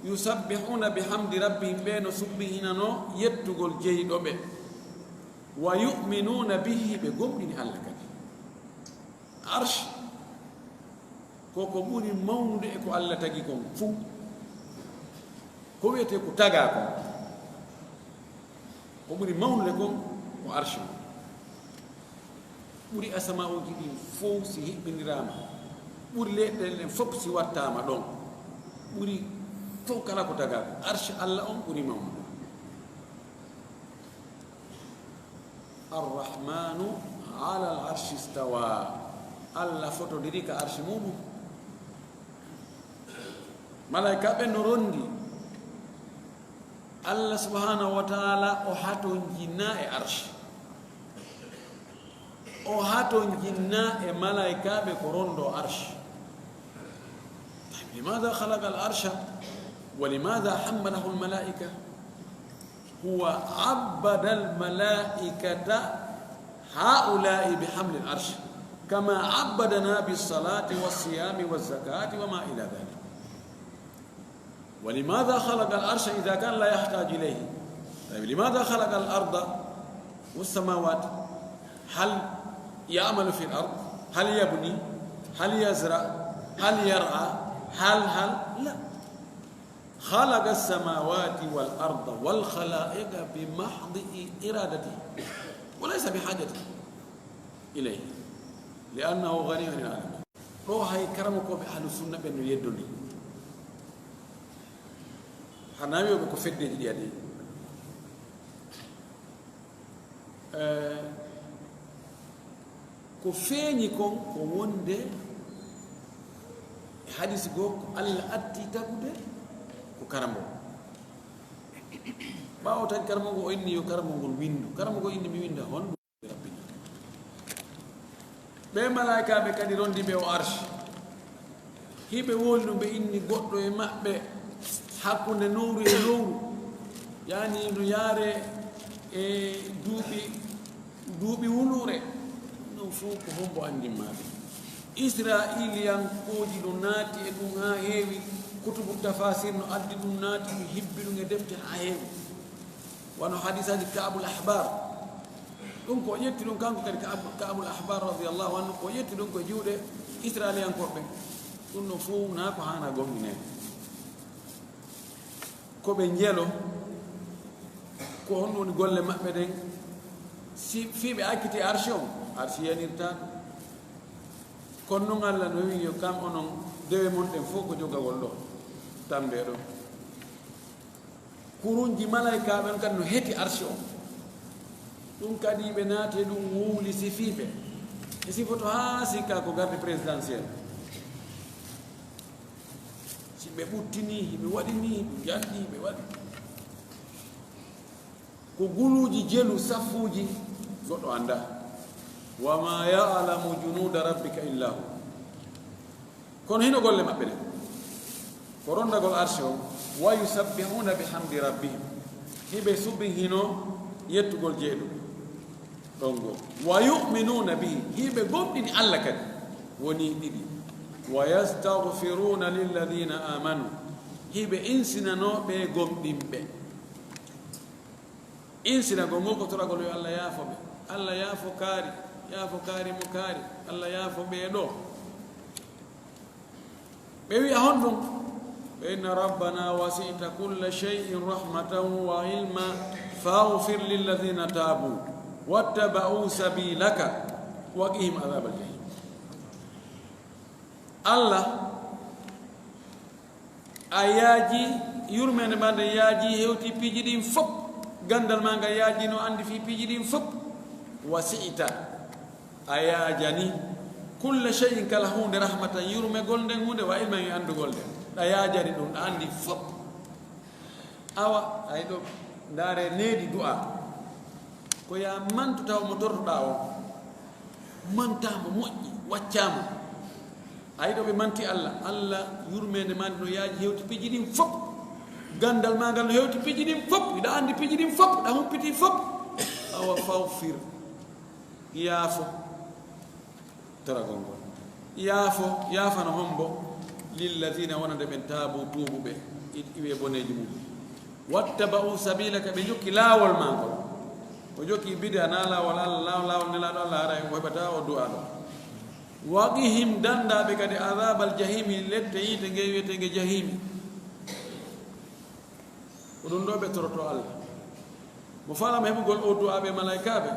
Yusabbihuna bihamdi rabbihim, ɓe no subbihinanoo yettugol jeyɗo ɓe. Wa yu'minuna bihi, ɓe gomɗini Alla kadi. Arsh ko ko ɓuri mawnude e ko Alla tagi kon fuu. Ko wi'etee ko tagaa kon, ko ɓuri mawnude kon ko arsh. Ɓuri asama'uuji ɗin fow si hiɓɓindiraama, ɓuri leyɗe ɗen fof si wattaama ɗon, ɓuri fow kala ko tagaa kon. Arsh Alla on ɓuri mawnude. Arrahmanu ala al arshi stawa. Alla fotondiri ka arshi muɗum. Malaa'ika ɓen no rondi. Alla subhanahu wa ta'ala o hatonjinna e arshi. O hatonjinna e malaa'ikaaɓe ko rondo arshi. Limadha khalaqa al arsha wa limadha hammalahu al malaa'ika? هو عبد الملائكة هؤلاء بحمل العرش، كما عبدنا بالصلاة والصيام والزكاة وما إلى ذلك. ولماذا خلق العرش إذا كان لا يحتاج إليه؟ طيب، لماذا خلق الأرض والسماوات؟ هل يعمل في الأرض؟ هل يبني؟ هل يزرع؟ هل يرعى؟ هل، هل؟ لا. خلق السماوات والأرض والخلائق بمحض إرادته وليس بحاجة إليه لأنه غني عن العالمين. Ɗoo hay karamokooɓe ahlu sunna ɓen no yeddondii. Hanawiyoɓe ko feddeeji ɗi adi. Eh, ko feeñi kon ko wonde e hadis goo ko Alla addi tagude ko karambo. Ɓaawo tan karambo o inni yo karambo ngol windu. Karambo o inni mi winda honɗum rabbina. Ɓee malaa'ikaaɓe kadi rondi ɓe o arshi. Hiɓe woni ɗum, ɓe inni goɗɗo e maɓɓe hakkunde nowru e lowru, yani no yaare e duuɓi, duuɓi wuluure. Ɗum fof ko hombo anndin maa ɓe? Israiliyankooji no naati e ɗum haa heewi, kutubu tafasir no addi ɗum, naati ɗum, hibbi ɗum e defte haa heewi. Wano hadisaaji Ka'bul Ahbar. Ɗum ko ƴetti ɗum kanko kadi Ka'ab-, Ka'bul Ahbar radiyallahu anhu, ko ƴetti ɗum ko juuɗe Israiliyankooɓe. Ɗum ɗon fof naa ko haana gomɗinee. Ko ɓe njelo, ko honɗum woni golle maɓɓe ɗen? Si fii ɓe acciti arshi on, arshi yanirtaa ɗum. Kono non Alla no wi'i yo kam onon dewe mon ɗen fof ko jogagol ɗo, tambe ɗo. Kurunji malaa'ikaaɓe on kadi no heti arshi on. Ɗum kadi ɓe naati e ɗum wuuli sifiiɓe. E sifoto haa sikka ko garde présidentielle. Si ɓe ɓuttini, hiɓe waɗi ni, hiɓe njalɗi, hiɓe waɗi. Ko guluuji jelu saffuuji goɗɗo anndaa. Wa ma ya'lamu junuda rabbika illa hu. Kono hino golle maɓɓe ɗen. Ko rondagol arshi on, wa yusabbihuna bihamdi rabbihim. Hiɓe subbihinoo yettugol jeyɗo ɗon goo. Wa yu'minuna bihi. Hiɓe gomɗini Alla kadi. Woni ɗiɗi. Wa yastaghfiruna lilladhina amanu. Hiɓe insinanoo ɓe gomɗinɓe. Insinagol ngol ko toragol yo Alla yaafo ɓe. Alla yaafo kaari, yaafo kaari mo kaari. Alla yaafo ɓee ɗoo. Ɓe wi'a honɗum? Ɓe inna rabbana wasi'ta kulla shay'in rahmatan wa ilma faghfir lilladhina tabu wattaba'u sabilaka wa qihim adhabal jahim. Alla, a yaaji, yurmeende maa nden yaaji hewti piiji ɗin fof. Ganndal maa ngal yaaji no anndi fii piiji ɗin fof. Wasi'ta, a yaajani, kulla shay'in, kala huunde, rahmatan, yurmegol nden huunde, wa ilman, e anndugol nden. Ɗa yaajani ɗum, ɗa anndi fof. Awa, ay ɗo, ndaare needi du'a. Ko yaa mantu taw mo tortoɗaa on. Mantaa mo moƴƴi, waccaa mo. Ay ɗo ɓe manti Alla. Alla yurmeende maa nde no yaaji hewti piiji ɗin fof. Ganndal maa ngal no hewti piiji ɗin fof, hiɗa anndi piiji ɗin fof, hiɗa humpiti fof. Awa fawfir, yaafo, toragol ngol. Yaafo, yaafano hombo? Lillazina, wonande ɓen, taabu, tuubuɓe, i-, iwi e boneeji mum. Wattaba'u sabilaka, ɓe jokki laawol maa ngol. O jokki bida, na laawol Allah, laawol, laawol Nelaaɗo Allah, haray o heɓata o du'aaɗo. Wa qihim, dannda ɓe kadi, adabal jahimi, lette yiite nge wi'etee nge jahimi. Ko ɗum ɗo ɓe toroto Allah. Mo faalama heɓugol o du'aa ɓe malaykaaɓe,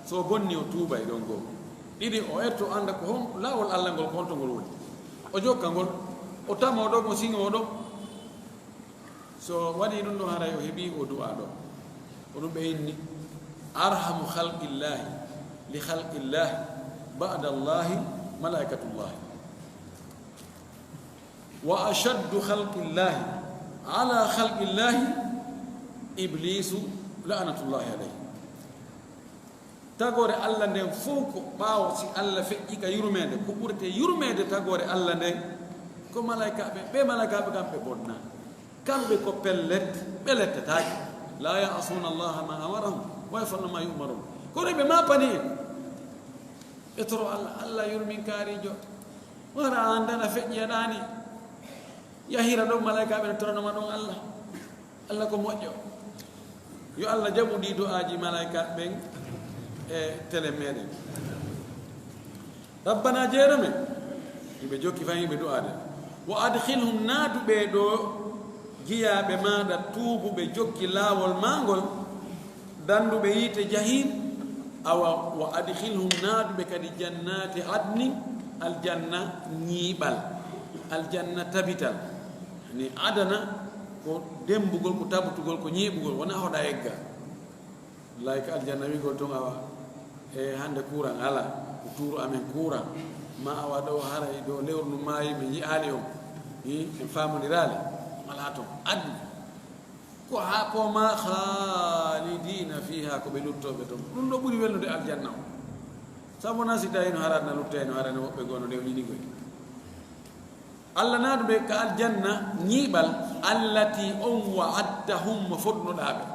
so o bonni o tuuba e ɗon goo. Ɗiɗi, o etto annda ko hon laawol Allah ngol, ko honto ngol woni. O jokka ngol, o tama o ɗon, o siŋo o ɗon. So waɗi ɗum ɗon, haray o heɓi o du'aa ɗo. Ko ɗum ɓe inni, arhamu khalqillahi li khalqillahi ba'da Allahi malaykatullahi. Wa ashaddu khalqillahi ala khalqillahi Ibliisu la'natullahi alayhi. Tagoore Allah nden fof ko ɓaawo si Allah feƴƴi ka yurmeende, ko ɓurete yurmeende tagoore Allah nden ko malaykaaɓe. Ɓe malaykaaɓe kam ɓe bonna. Kamɓe ko pellet, ɓe lettataake. La ya'suna Allaha ma amarahum wa yaf'aluna ma yu'marun. Kono ɓe maapani en. Ɓe toro Allah, Allah yurminkaariijo. Wara an dana feƴƴi aɗaani. Yahira ɗon malaykaaɓe no toranoma ɗon Allah. Allah ko moƴƴo. Yo Allah jaɓu ɗi du'aaji malaykaaɓe ɓen e tele meɗen. Rabbana, jeere men, hiɓe jokki fan hiɓe du'aade. Wa adkhilhum, naatu ɓee ɗoo jiyaaɓe maaɗa tuubuɓe jokki laawol maa ngol, dannduɓe yiite jahim, awa wa adkhilhum, naatu ɓe kadi jannati adnin, aljanna ñiiɓal, aljanna tabital. Ni adana ko demmbugol, ko tabutugol, ko ñiiɓugol, wona hoɗa egga. Like aljanna wi'gol ton awa, e hannde courant alaa, ko tuuru amen courant. Ma awa ɗo haray ɗo lewru ndu maayi, ɓe yi'aali on. Hi, en faamondiraali. Alaa ton. Adni. Ko haa ko ma khalidina fiha, ko ɓe luttooɓe ton. Ɗum ɗo ɓuri welnude aljanna o. Sabu na si tawi no harat na luttay no harani woɓɓe goo no newninigol. Allah naadu ɓe ka aljanna ñiiɓal, allati on wa'adtahum, mo fodnoɗaa ɓe.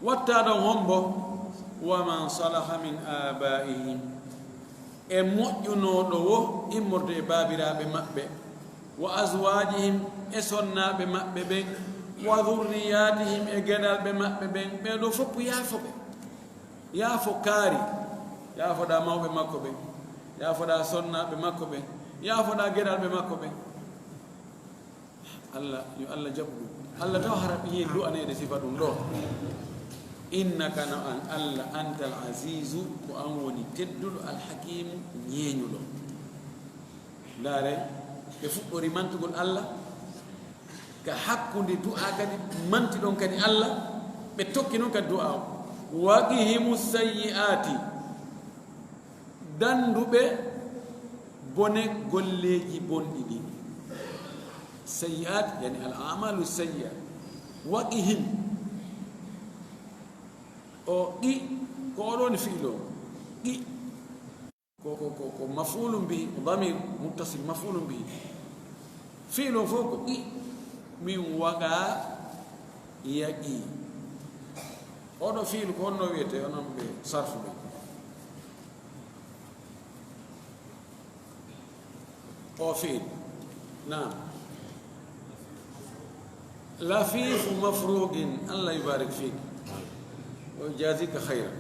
Watta ɗon hombo? Wa man salaha min abaihim, e moƴƴunooɗo wo immorde e baabiraaɓe maɓɓe, wa azwajihim, e sonnaaɓe maɓɓe ɓen, wa dhurriyatihim, e geɗalɓe maɓɓe ɓen, ɓee ɗoo fof yaafo ɓe. Yaafo kaari, yaafoɗaa mawɓe makko ɓen, yaafoɗaa sonnaaɓe makko ɓen, yaafoɗaa geɗalɓe makko ɓen. Allah, yo Allah jaɓu ɗum. Allah taw hara ɓiyen du'aneede sifa ɗum ɗo. Innaka, no an Allah, antal azizu, ko an woni tedduɗo, al hakimu, ñeeñuɗo. Ndaare, ɓe fuɗɗori mantugol Allah, ka hakkunde du'a kadi, manti ɗon kadi Allah, ɓe tokki noon kadi du'a o. Wa qihimu sayyi'ati. Dannduɓe bone golleeji bonɗi ɗin. Sayyi'at, yani al a'malu sayyi'a. Wa qihim. O qi, ko oɗo woni fi'lo. Qi. Ko, ko, ko, ko maf'ulun bihi, ko damir muttasil maf'ulun bihi. Fi'lo fof ko qi, min waqa yaqi. Oɗo fi'lu ko honno wiyete, onon ɓe sarfu ɓe? O fi'il. Naam. Lafifu mafrugin, Allah yubarik fik. Wa yujazika khayran.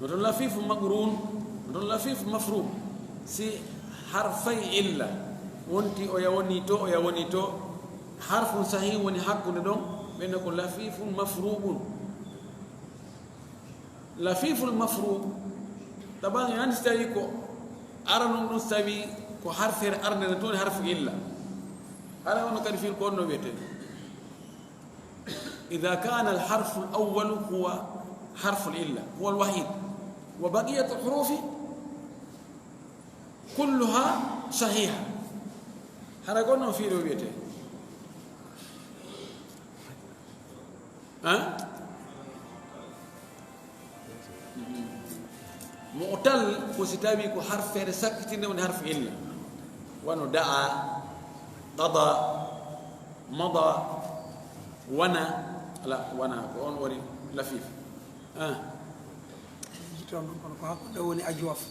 No ton lafifu maqrun, no ton lafifu mafrug. Si harfay illa wonti, oya woni to, oya woni to, harfun sahih woni hakkunde ɗon, ɓen ko lafifun mafrugun. Lafiful mafrug, taban en anndi si tawi ko aranun ɗum, si tawi ko harfere arnere, ɗum woni harfu illa. Hara ono kadi fil ko onno wiyete. Idha kana al harfu al awwalu huwa harfu al illa, huwa al wahid, wa baqiyatu al hurufi kulluha sahiha. Hara ko onno fiilo wiyete. Ha? Mu'tal ko si tawi ko harfere sakkitinde woni harfu illa. Wano da'a, qada, mada, Wana, ala, wana, ko on woni lafif. Ah. Toon ɗum kono ko hakkunde woni ajwaf.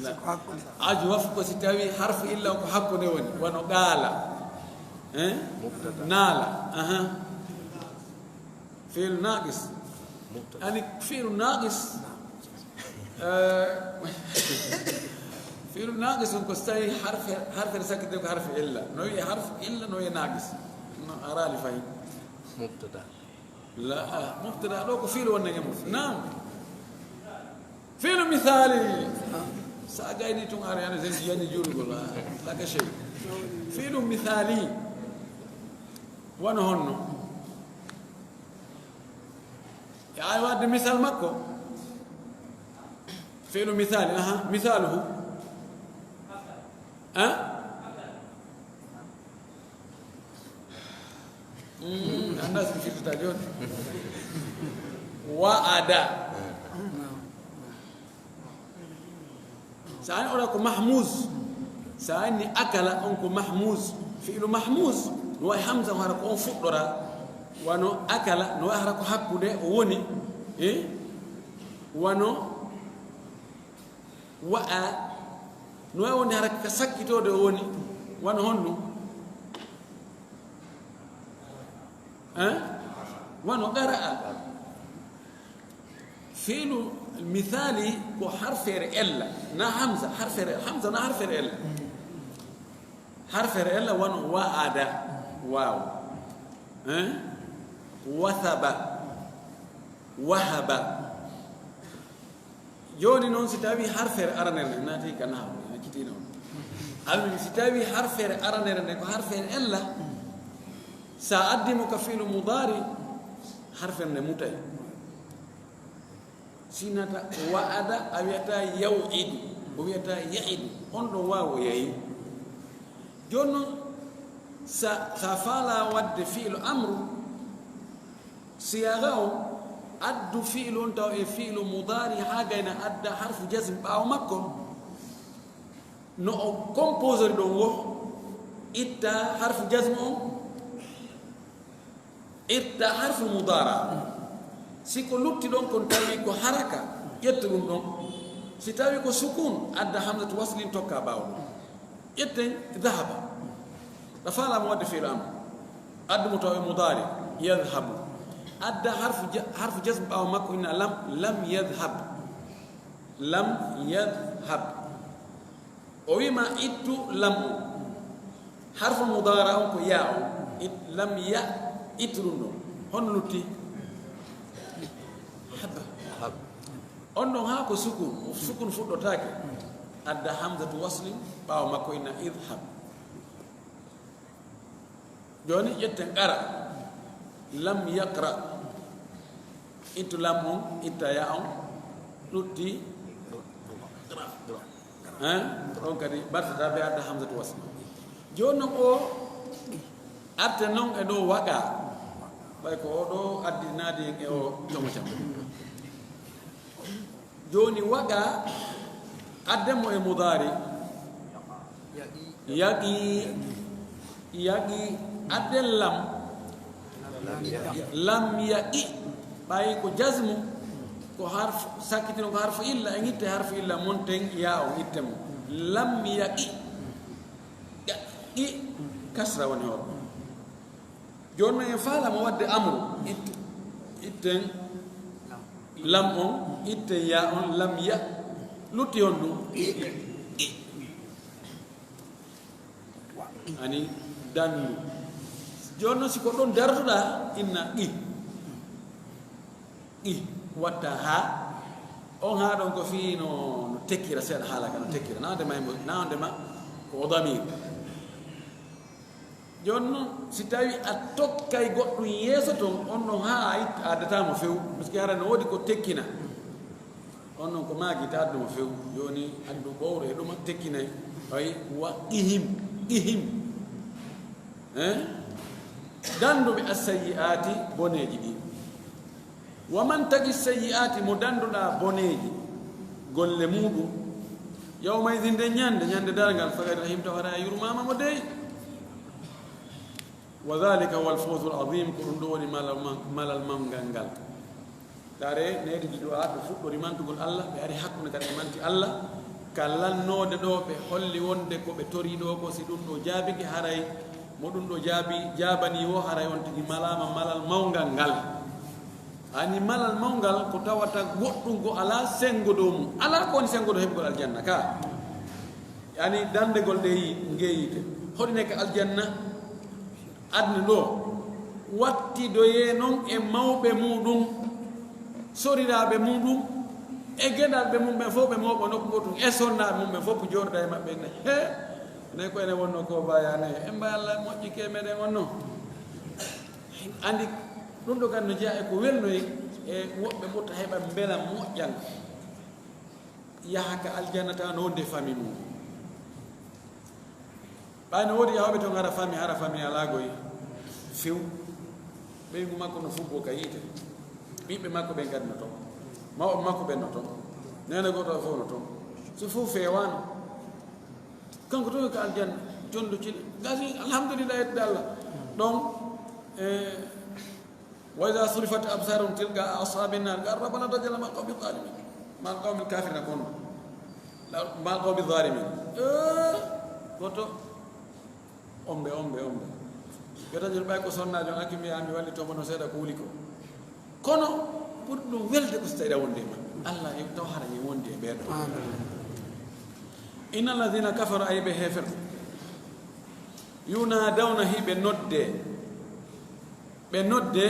La. Ko hakkunde. Ajwaf ko si tawi harfu illa ko hakkunde woni, wano qaala. Eh? Naala. Aha. Fi'lu naqis. Ani fi'lu naqis. Eh, fi'lu naqis on ko si tawi harfe, harfe sakkitde ko harfe illa. No wiye harfu illa, no wiye naqis. No araali fayi. Mubtada. La, ah, mubtada ɗo ko fi'lu wonde nge mum. Naam. Fi'lu misali. Sa gayni tun ara yani sen yani juulugol. Ah, la ka shay. Fi'lu misali. Wano honno. Ya ay wadde misal makko. Fi'lu misali, aha, misaluhu. Ah? Mm, anda si firtita joni. Wa'ada. Sa ani oɗa ko mahmuz. Sa ani akala on ko mahmuz. Fi'lu mahmuz. No wawi hamza hara ko on fuɗɗora. Wano akala, no wawi hara ko hakkude o woni. Eh? Wano wa'a. No wawi wonde hara ka sakkitode o woni. Wano honno? Eh? Wano qara'a. Fi'lu misali ko harfere ella, na hamza, harfere, hamza na harfere ella. Harfere ella wano wa'ada, waw. Eh? Wathaba, wahaba. Joni non si tawi harfere aranere nde nati ka nahawu, ina kitino. Almi si tawi harfere aranere nde ko harfere ella, sa addi mo ka fi'lu mudari, harfere nde mutay. Sinata wa'ada, a wiyata yaw'idu, o wiyata ya'idu. On ɗo wawo yayi. Joni non sa, sa fala wadde fi'lu amru, siyaga o, addu fi'lu on taw e fi'lu mudari ha gayna adda harfu jazm ɓawo makko. No o composori ɗon wo, itta harfu jazm on, itta harfu mudara. Si ko lutti ɗon kon tawi ko haraka, ƴettu ɗum ɗon. Si tawi ko sukun, adda hamzatu waslin tokka ɓawo ɗum. Ƴetten dhahaba. Ɗa faalama wadde fi'lu amr. Addu mo taw e mudari, yadhhabu. Adda harfu ja-, harfu jazm ɓawo makko inna lam, lam yadhhab. Lam yadhhab. O wima ittu lam o. Harfu mudara on ko ya o. It-, lam ya, ittu ɗum ɗon. Hon lutti? Haba. Hab. On ɗon ha ko sukun, sukun fuɗɗotake. Adda hamzatu waslin, ɓawo makko inna idhhab. Joni ƴetten qara. Lam yaqra. Ittu lam on, itta ya on, lutti. Hein? On kadi bartata be adda hamzatu wasl. Joni non o arte non e ɗo waqa. Ɓay ko o ɗo addi nadi en e o jomo jam. Joni waqa adde mo e mudari. Yaqi, yaqi, adde lam. Lam yaqi. Ɓay ko jazmu, ko harf sakkitino, ko harfu illa, en itte harfu illa mon ten ya o itte mo. Lam yaqi. Yaqi, kasra woni hoto. Joni non en faalama wadde amru. It-, itten lam on, itten ya on, lam ya. Lutti on ɗum. Ani dandu. Joni non si ko ɗon darduɗa, inna ɗi. Ɗi watta ha. On ha ɗon ko fii no, no tekkira seeɗa haala ka no tekkira. Na wonde ma, na wonde ma ko o damir. Joni non, si tawi a tokkay goɗɗum yeeso ton, on ɗon ha a it-, a addatamo few, parce que hara no woodi ko tekkina. On ɗon ko maaki ta addu mo few, joni addu ɓowre e ɗuma tekkinay, ɓay wa ihim, ihim. Hein? Danduɓe as-sayyi'ati, boneeji ɗi. Wa man taqi sayyi'ati, mo danduɗa boneeji, golle muɗum. Yawma idhin, nden ñande, ñande darngal, faqad rahimta, wara a yurmama mo dey. Wa dhalika huwa alfawzu alazim, ko ɗum ɗo woni malal man-, malal manngal ngal. Tare needi ji du'a ɓe fuɗɗori mantugol Allah, ɓe ari hakkunde kadi ɓe manti Allah, ka lannoode ɗo ɓe holli wonde ko ɓe tori ɗo ko si ɗum ɗo jaabike haray, mo ɗum ɗo jaabi, jaabani wo haray on tigi malaama malal mawngal ngal. Ani malal mawngal ko tawata goɗɗum ko alaa senngo dow mum. Alaa ko woni senngo dow heɓgol aljanna ka. Ani danndegol ɗe yi-, nge yiite. Hoɗi ne ka aljanna aduna ɗo. Wattidoyee noon e mawɓe muɗum, soriraaɓe muɗum, e geɗalɓe mum ɓen fof ɓe mawɓe nokku gotum, e sonnaaɓe mum ɓen fof jooɗoda e maɓɓe ne. He, ne ko ene wonno ko bayane. En mbay Allah moƴƴi ke meɗen wonno. Andi ɗum ɗo kan no jeya e ko welnoyi e woɓɓe ɓurta heɓa mbela moƴƴal. Yaha ka aljanna tawa no wonde famille mum. Ɓay no woodi yahooɓe toon hara famille, hara famille alaa goy few. Ɓeyngu makko no fuggo ka yiite. Ɓiɓɓe makko ɓen kadi no toon. Mawɓe makko ɓen no toon. Neene gooto fof no toon. So fof feewaano. Kanko toon ka aljanna, jondo cil. Gasi, alhamdulillah, yettude Allah. Ɗon, e, وإذا صرفت أبصارهم تلقاء أصحاب النار قالوا ربنا ارجعنا مع القوم الظالمين، مع القوم الكافرين كون، مع القوم الظالمين. Eh, goto, ombe, ombe, ombe. Yo tan ɓay ko sonnaajo on accu mi yaha mi wallito mo no seeɗa ko wuli ko. Kono ɓuri ɗum welde ko so tawi aɗa wondi e maɓɓe. Allah e taw hara e wondi e ɓee ɗoo. Amin. إن الذين كفروا, ay ɓe heeferɓe, ينادون, hiɓe nodde. Ɓe nodde,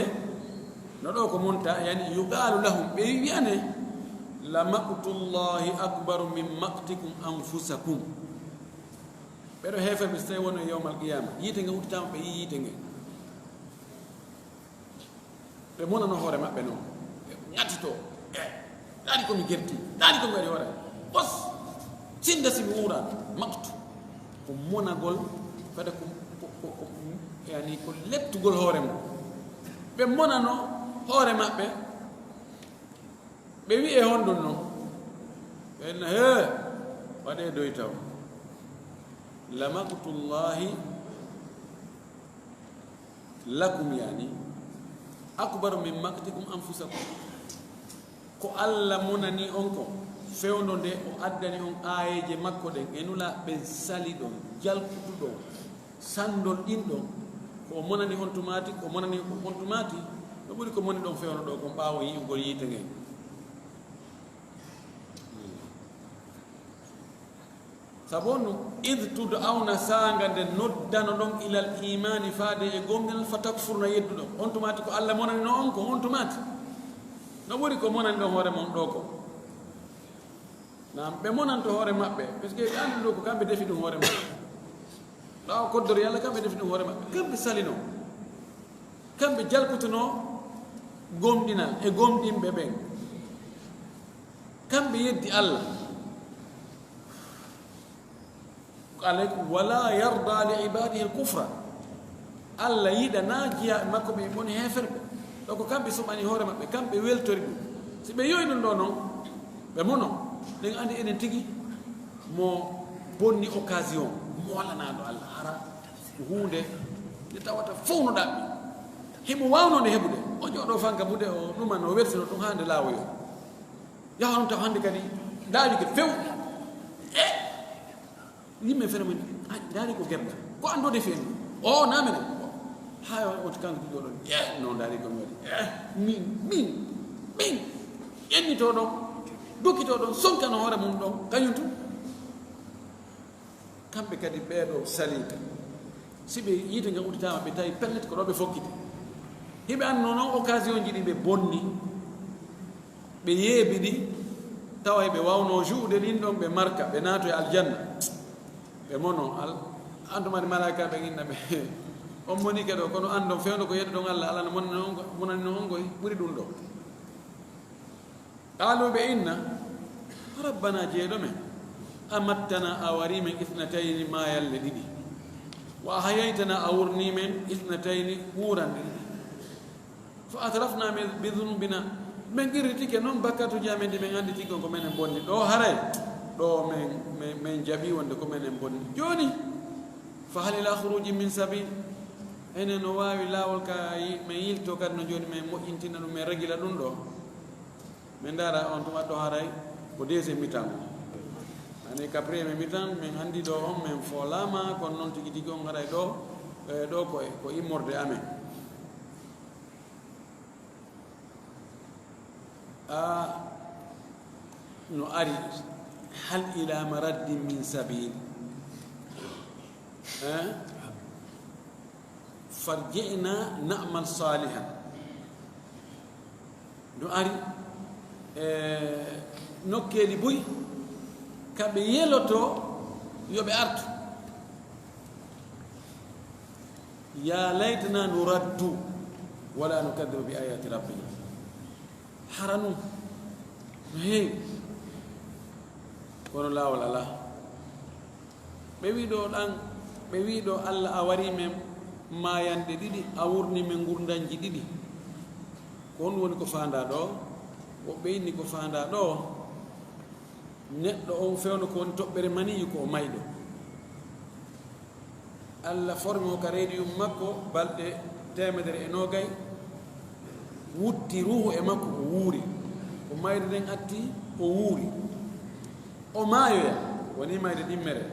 no ɗo ko monta, yani, يقال لهم, ɓe wi'ane, لمقت الله أكبر من مقتكم أنفسكم. Ɓe ɗo heeferɓe, so tawi wonno yawmal qiyama, yiite nge udditama, ɓe yi yiite nge. Ɓe monano hoore maɓɓe noon. Ɓe ŋatito. E, ndaari ko mi gerti, ndaari ko mi waɗi hoore. Bos, sinda si mi wuuraano, maktu. Ko monagol, fade ko, ko, ko, ko, yani ko lettugol hoore mum. Ɓe monano hoore maɓɓe, ɓe wi'e honɗum noon? Ɓe na, "He, waɗee doy taw. لمقت الله لكم, yani, أكبر من مقتكم أنفسكم." Ko Allah monani on ko fewndo nde o addani on aayeeje makko ɗen e nula ɓen saliɗon, jalkutuɗon, sanndol ɗin ɗon, ko o monani on tumaati, ko o monani on tumaati, no ɓuri ko moni ɗon fewndo ɗo kon ɓaawo yi'ugol yiite ngen. Sabu on ɗum, إذ تدعون, saanga nde noddanoɗon, إلى الإيمان, faade e gomɗinal, فتكفرون, yedduɗon. On tumaati ko Allah monanino on ko on tumaati. No ɓuri ko monaniɗon hoore mon ɗo ko. Naam, ɓe monanto hoore maɓɓe, parce que ɓe anndi ɗo ko kamɓe defi ɗum hoore maɓɓe. Ɓaawo koddori Yalla, kamɓe defi ɗum hoore maɓɓe. Kamɓe salino. Kamɓe jalkutuno gomɗinal e gomɗinɓe ɓen. Kamɓe yeddi Allah. Ko Allah ko, "ولا يرضى لعباده الكفر." Allah yiɗana jiyaaɓe makko ɓe woni heeferɓe. Ɗo ko kamɓe suɓani hoore maɓɓe, kamɓe weltori ɗum. Si ɓe yoyi ɗum ɗo noon, ɓe mono, ɗen anndi enen tigi mo bonni occasion, mo walanaaɗo Allah, hara ko huunde nde tawata fof no ɗaɓɓi. Himo waawnoo nde heɓude. O jooɗoo fanka buɗe, o ɗuma no weltino ɗum haa nde laawoyoo. Yaha on taw hannde kadi ndaarike few. E yimɓe fere mum, "Ay, ndaari ko gerda. Ko an ɗo defi en?" "O, na menen." Haa on kanko ɗiɗo ɗon. "E, no ndaari ko mi waɗi. E, min, min, min." Ƴennitoo ɗon, dukkitoo ɗon, sonkano hoore mum ɗon, kañum tun. Kamɓe kadi ɓee ɗo saliika. Si ɓe yiite nge udditaama, ɓe tawi pellet ko ɗo ɓe fokkiti. Hiɓe annoo noon occasion ji ɗi ɓe bonni, ɓe yeebi ɗi, tawa ɓe waawno juuɗe ɗin ɗon, ɓe marka, ɓe naato e aljanna. Ɓe mono, al-, antumani malaika ɓe inna ɓe, "On moni ke ɗo, kono anndon fewndo ko yeddo ɗon Allah, Allah no monani on ko, monani on ko ɓuri ɗum ɗo." Qaalu, ɓe inna, "Rabbana, jeeɗo men, amattana, a warii men, isnatayni, maayalle ɗiɗi, wa ahyaytana, a wurnii men, isnatayni, wuurande ɗiɗi. Fa atrafna min, bi dunubina, men qirritike noon bakkatuuji amen ɗi men anndi tigi ko menen bonni. Ɗo haray, ɗo men, men, men jaɓii wonde ko menen bonni. Jooni, fa hal ila khurujin min sabil?" Enen no waawi laawol ka yi-, men yilto kadi no jooni men moƴƴintina ɗum, men regila ɗum ɗo. Men ndaara on tuma ɗo haray ko deuxième mi-temps. Ani ka premier mi-temps, men anndi ɗo on, men foolaama, kono noon tigi tigi on haray ɗo, eh, ɗo ko, ko immorde amen. A no ari, hal ila maraddin min sabil. Eh? Farji'na na'mal salihan. No ari, eh, nokkeeli buy, ka ɓe yeloto yo ɓe artu. Ya laytana nuraddu wala nukaddiba bi ayati rabbina. Hara nun no heewi, kono laawol alaa. Ɓe wii ɗo ɗan, ɓe wii ɗo Alla a warii men maayanɗe ɗiɗi, a wurni men ngurndanji ɗiɗi. Ko honɗum woni ko faandaa ɗo? Woɓɓe inni ko faandaa ɗo, neɗɗo on fewndo ko woni toɓɓere maniyu ko o mayɗo. Alla formi mo ka reediyum makko balɗe teemedere e noogay, wutti ruuhu e makko, o wuuri. Ko mayde nden atti, o wuuri. O maayoya, woni mayde ɗimmere.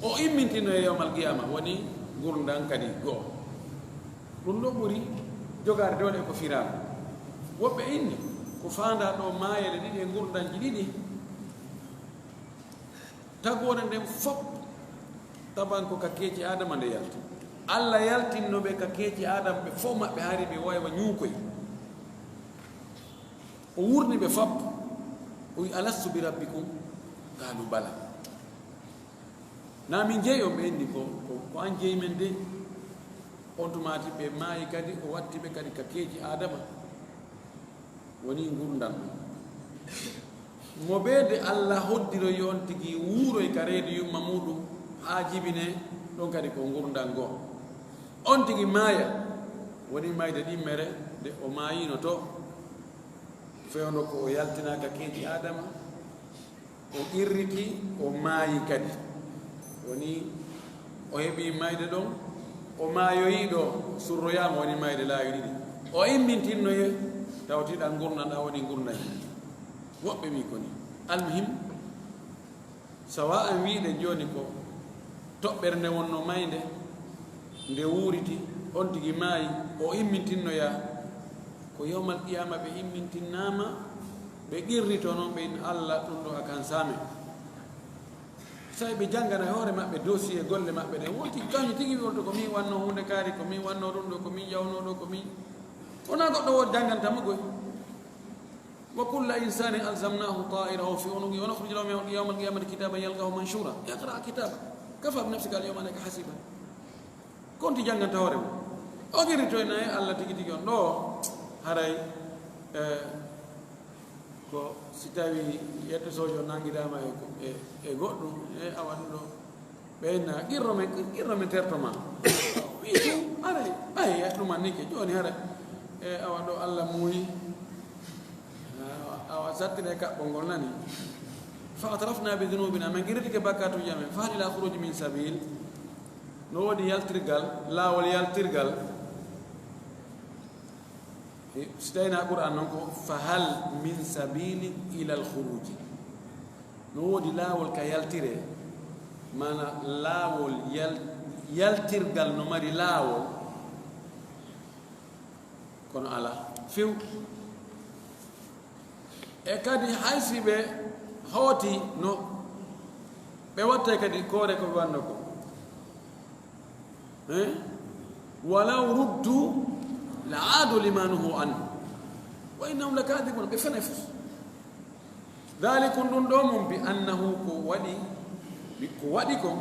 O immintinoya yawmal qiyama, woni ngurndan kadi go'o. Ɗum ɗo ɓuri jogaade doole ko firaama. Woɓɓe inni, ko faandaa ɗo maayele ɗiɗi e ngurndanji ɗiɗi, tagoore nden fof, taban ko ka keeci Aadama nde yalti. Alla yaltinno ɓe ka keeci Aadama, ɓe fof maɓɓe hari ɓe waywa ñuukoy. O wurni ɓe fop, o wi, "Alastu bi rabbikum?" Qaalu, "Bala." Na min jeyi on? Ɓe inni ko, ko, ko an jeyi men de. On tumaati ɓe maayi kadi, o watti ɓe kadi ka keeci Aadama. Woni ngurndan ɗum. Mo ɓe de Alla hoddiroy on tigi wuuroy ka reedu yumma muɗum haa jibine, ɗon kadi ko ngurndan goo. On tigi maaya, woni mayde ɗimmere, de o maayino to. Fewndo ko o yaltinaa ka keeci Aadama, o qirriti, o maayi kadi. Woni o heɓi mayde ɗon, o maayoyi ɗo, surroyaama, woni mayde laawi ɗiɗi. O immintinnoye, tawti ɗan ngurndan ɗan woni ngurndan. Woɓɓe wi ko ni. Almuhim, sawa'an wi'ude jooni ko toɓɓere nde wonno maynde, nde wuuriti, on tigi maayi, o immintinnoya, ko yawmal qiyama ɓe immintinnaama, ɓe qirrito non, ɓe inna, "Alla, ɗum ɗo a kan saame." Sai ɓe janngana hoore maɓɓe dossier golle maɓɓe ɗen. Wonti kañum tigi wi'orto, "Ko min wanno huunde kaari, ko min wanno ɗum ɗo, ko min yawno ɗo, ko min." Wonaa goɗɗo wo jannganta mo koy. "Wa kulla insani alzamnahu ta'irahu fi unuqi wa nukhrij lahu yawmal qiyamati kitaban yalqahu manshura. Iqra kitabak. Kafa bi nafsika al yawma alayka hasiba." Konti jannganta hoore mum. O qirritoyna e Alla tigi tigi on. Ɗo, haray, eh, ko si tawi yetto soojo nanngidaama e, e, e goɗɗum, e awa ɗum ɗo, ɓe inna, "Qirro men, qirro men terto ma." Wi ɗum, haray, ay, ɗum annike, jooni haray. E awa ɗo Alla muuyi, awa, awa sattine kaɓɓol ngol nani. "Fa atrafna bi dunubina", men qirritike bakkatuuji amen, "fa hal ila khuruj min sabil?" No woodi yaltirgal, laawol yaltirgal. E, si tawii na Qur'an non ko, "Fa hal min sabilin ilal khuruji?" No woodi laawol ka yaltire, maana laawol yal-, yaltirgal no mari laawol, kono alaa few. E kadi hay si ɓe hooti no, ɓe wattay kadi koore ko ɓe wanno ko. Eh? "Walaw ruddu la aadu lima nuhu anhu. Wa innahum lakadibun." Ɓe fenay fof. Dalikum, ɗum ɗo mum, bi annahu, ko waɗi, bi ko waɗi kon,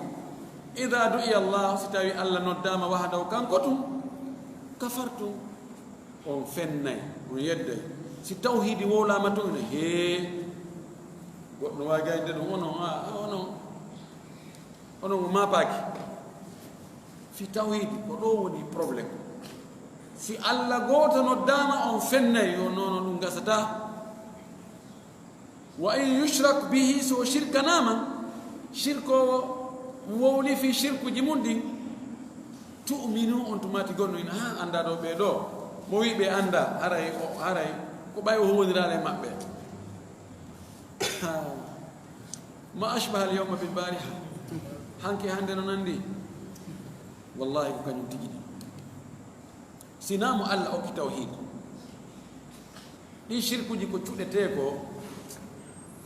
ida du'iya Allah, si tawi Allah noddaama wahdahu, kanko tun, kafartum, on fennay, on yedday. Si tawhiidi wowlaama tun, ene hee, goɗɗo waawi gayde ɗum, onon, a, onon, onon o maapaaki. Fi tawhiidi, ko ɗo woni problème. Si Allah gooto noddaama, on fennay, yo noon ɗum gasataa. Wa in yushrak bihi, so o shirkanaama, shirkoowo wowli fii shirkuji mun ɗin, Tu'minu, on tumati gonno ina ha anda ɗo ɓe ɗo. Mo wi ɓe anda, haray o, haray ko ɓay o woniraale maɓɓe. Ma ashbaha al yawma bil bariha. Hanke hande no nandi. Wallahi ko kañum tigi ɗi. Sina mo Allah okki tawhid. Ɗi shirkuji ko cuɗete ko,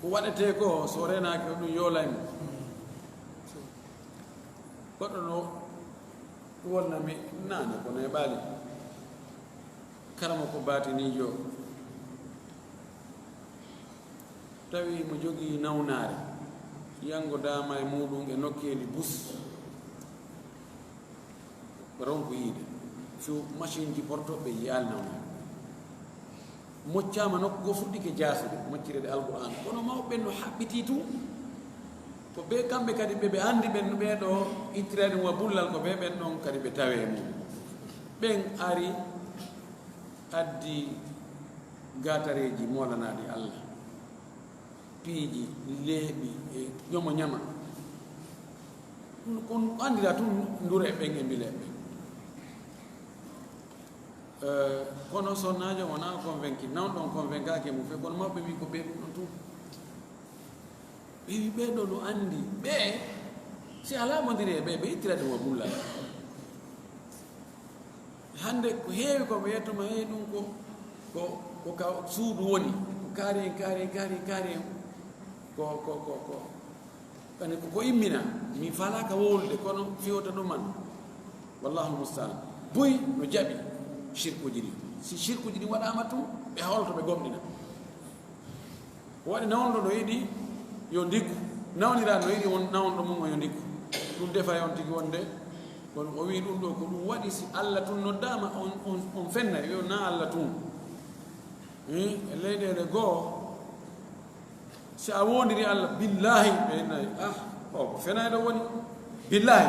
ko waɗete ko, so renaaki o ɗum yolay mo. Goɗɗo no wonna mi naane ko neɓaali. Karamo ko batinijo. Tawi mo jogii nawnaare, yango dama e muɗum e nokkeeli bus. Ronku yiide. Few machine ji portoɓe yiyaali nawnaare. Moccama nokku go fuɗɗike jaasude, moccirede Alqur'an. Kono mawɓe ɓen no haɓɓiti tun. Ko ɓe kamɓe kadi ɓe, ɓe andi ɓen ɓe ɗo ittiraade mo bullal ko ɓe ɓen ɗon kadi ɓe tawe e mum. Ɓen ari addi gatareeji moolanaɗi Allah. Piiji, leeɓi, e ñomo ñama. Ɗum ko andira tun ndure ɓen e mbile ɓen. Eh, kono sonnaajo wona convaincu, nawɗon convaincaaki e mum fe, kono mawɓe wi ko ɓe ɗum ɗon tun. Ɓe wi ɓe ɗo no andi, ɓe, si a laaɓondiri e ɓe, ɓe ittirade mo bulla. Hande ko heewi ko ɓe yettuma, heewi ɗum ko, ko, ko ka suudu woni, ko kaari en, kaari en, kaari en, kaari en, ko, ko, ko, ko, kani ko, ko immina, min falaka wowlude, kono fewta ɗum man. Wallahu musta'an. Buy no jaɓi shirkuji ɗi. Si shirkuji ɗi waɗama tun, ɓe holto ɓe gomɗina. Waɗi nawndo no yiɗi yo ndikku, nawnira no yiɗi on nawndo mum o yo ndikku. Ɗum defa on tigi wonde, kono o wi ɗum ɗo ko ɗum waɗi si Allah tun noddama on, on, on fenna, yo na Allah tun. Eh, e leyɗeele goo, si a wondiri Allah, billahi, ɓe innayi, ah, o ko fenayɗo woni. Billahi,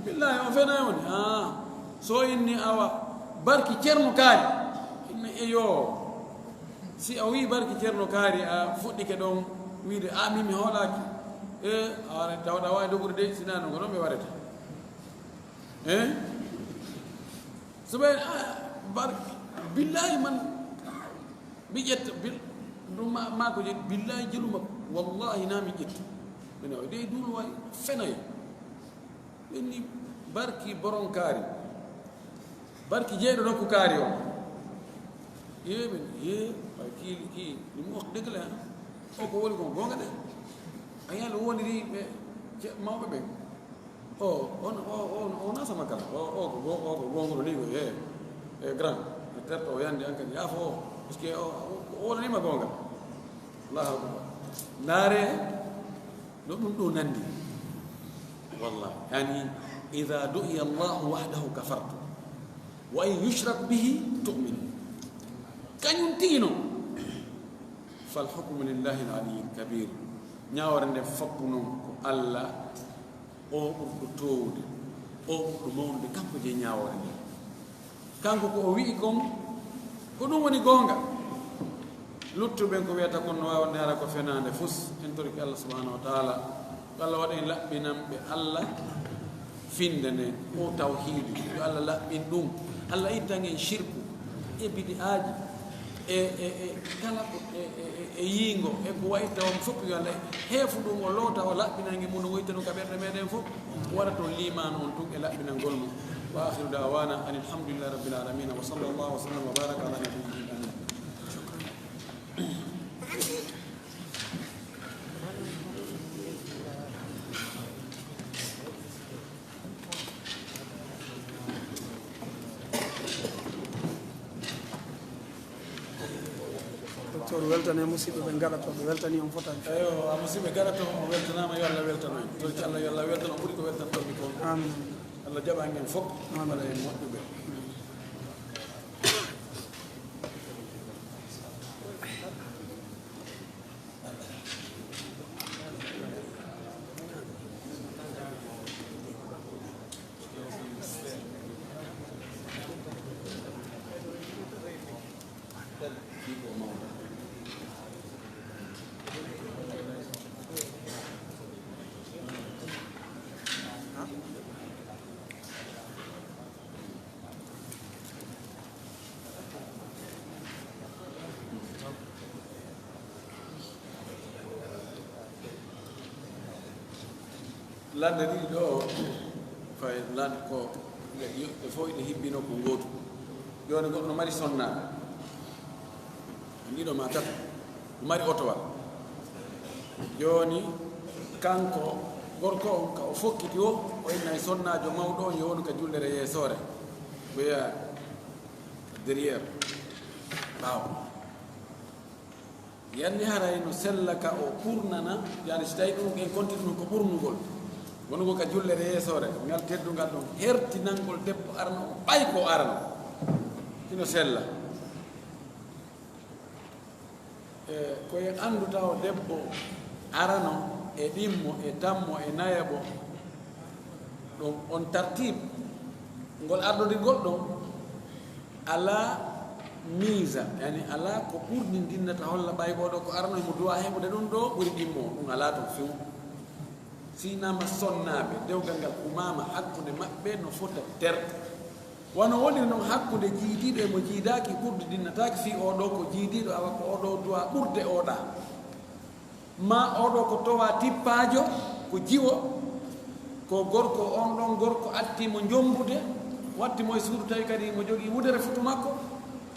billahi, o fenay woni. Ah, so inni awa, barki Ceerno Kaari, inna eyo. Si a wi barki Ceerno Kaari, a fuɗɗike ɗon wiide, "A, min mi hoolaaki." E, a waɗa, tawɗa waawi dogude de, sinaa noon ko noon ɓe warata. E? So ɓe, a, barki, billahi man, mi ƴetta, bil-, ɗum ma, ma ko ƴetti, billahi jelu makko, wallahi na mi ƴetta. Mino, de duulu wayi, fenay. Ɓenni barki boron kaari, barki jeyɗo nokku kaari on. Ye ɓen, ye, ɓay kii, kii, ɗum wax dëgg la, o ko woni kon goonga de. A yalla woniri ɓe ce-, mawɓe ɓen. O, on, o, o, o na sama kala. O, o ko go-, o ko goonguɗo ni ko, he, e grand, e terto o yandi an kadi, yaafo o, parce que o, o, o wonanima goonga. Allahu akbar. Ndaare, no ɗum ɗo nandi. Wallah. Yani, idha du'iya Allahu wahdahu kafartu. Wa in yushrak bihi tu'minu. Kañum tigi non. Fal hukmu lillahi al aliyyil kabir. Ñaawore nde foppu non ko Allah, o ɓurɗo toowude, o ɓurɗo mawnude, kanko jeyi ñaawore nde. Kanko ko o wi'i kon, ko ɗum woni goonga. Luttuɓen ko wiyata kon no waawi wonde hara ko fenaande fus, en toriki Allah subhanahu wa ta'ala. Yo Allah waɗ en laɓɓinanɓe Allah finde nde, o tawhiidu. Yo Allah laɓɓin ɗum. Allah ittan en shirku, e bid'aaji, e, e, e kala ko, e, e, e, e yiingo, e ko wayitta on fof, yo Allah heefu ɗum, o loota, o laɓɓina nge mum, o woyta ɗum ka ɓerɗe meɗen fof. Waɗa toon liimaanu on tun e laɓɓinangol mum. Wa akhiru da'wana anil hamdulillahi rabbil alamin. Wa sallallahu wa sallam wa baraka ala nabiyyina amin. Docteur, weltane musidɓe ɓe gaɗa to, ɓe weltani on fotani. Eyo, a musidɓe gaɗa to, o weltanaama, yo Allah weltano en. Torki Allah, yo Allah weltano, o ɓuri ko weltanton mi kon. Amin. Allah jaɓa en fof, amin, waɗa en moƴƴuɓe. Lande ɗiɗi ɗo, fay lande ko ɗe fof ɗe hibbino ko gootu. Jooni goɗɗo no mari sonnaaɓe ɗiɗo ma tato, o mari otowal. Jooni kanko gorko on ka o fokkiti o, o inna e sonnaajo mawɗo on yo wonu ka jullere yeesoore. Ko wiya derrière, ɓaawo. Yanni haray no sella ka o ɓurnana, yani si tawi ɗum en konti ɗum ko ɓurnugol. Wonugol ka jullere yeesoore, ngal teddungal ɗum hertinangol debbo arano on ɓay ko arano. Hino sella. E, ko en anndu taw debbo arano e ɗimmo e tammo e nayabo, ɗum on tartib, ngol ardodirgol ɗum alaa miisa, yani alaa ko ɓurdi ndinnata holla ɓay oɗo ko arano himo duwa heɓude ɗum ɗo ɓuri ɗimmo, ɗum alaa toon few. Sinama sonnaaɓe, dewgal ngal umaama hakkunde maɓɓe no fota terɗe. Wano woniri noon hakkunde jiidiiɗo e mo jiidaaki, ɓurdi ndinnataake fii oɗo ko jiidiiɗo, awa ko oɗo duwa ɓurde oɗa. Ma oɗo ko towa tippaajo, ko jiwo, ko gorko, on ɗon gorko atti mo njombude, watti mo e suudu, tawi kadi mo jogii wudere futu makko,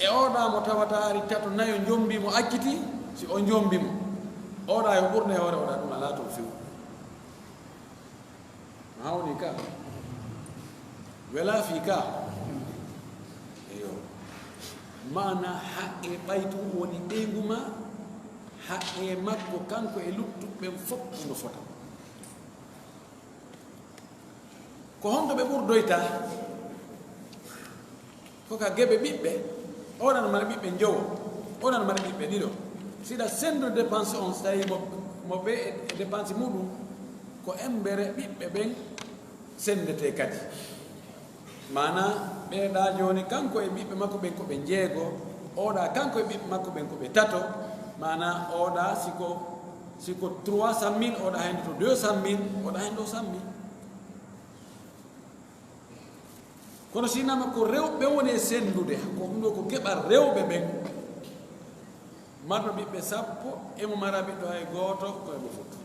e oɗa mo tawata ari tato nayo njombi mo acciti, si o njombi mo. Oɗa yo ɓurne hoore oɗa, ɗum alaa toon few. Hawni ka. Wela fii ka. Eyo. Maana haqqe ɓaytu woni ɓeyngu ma, haqqe makko kanko e luttuɓe ɓen fof no fota. Ko honto ɓe ɓurdoyta? Ko ka geɓe ɓiɓɓe, oɗa no mari ɓiɓɓe njowo, oɗa no mari ɓiɓɓe ɗiɗo. Siɗa sendu dépense on, so tawi mo, mo ɓe e, e dépense muɗum, ko embere ɓiɓɓe ɓen sendete kadi. Maana, ɓeeɗa jooni, kanko e ɓiɓɓe makko ɓen ko ɓe njeego, oɗa kanko e ɓiɓɓe makko ɓen ko ɓe tato. Maana, oɗa siko, siko trois cent mille, oɗa hende to deux cent mille, oɗa hende o cent mille. Kono sinama ko rewɓe woni e sendude, ko ɗum ɗo ko geɓal rewɓe ɓen. Marɗo ɓiɓɓe sappo, emo mara ɓiɗɗo hay gooto, ko emo fotu.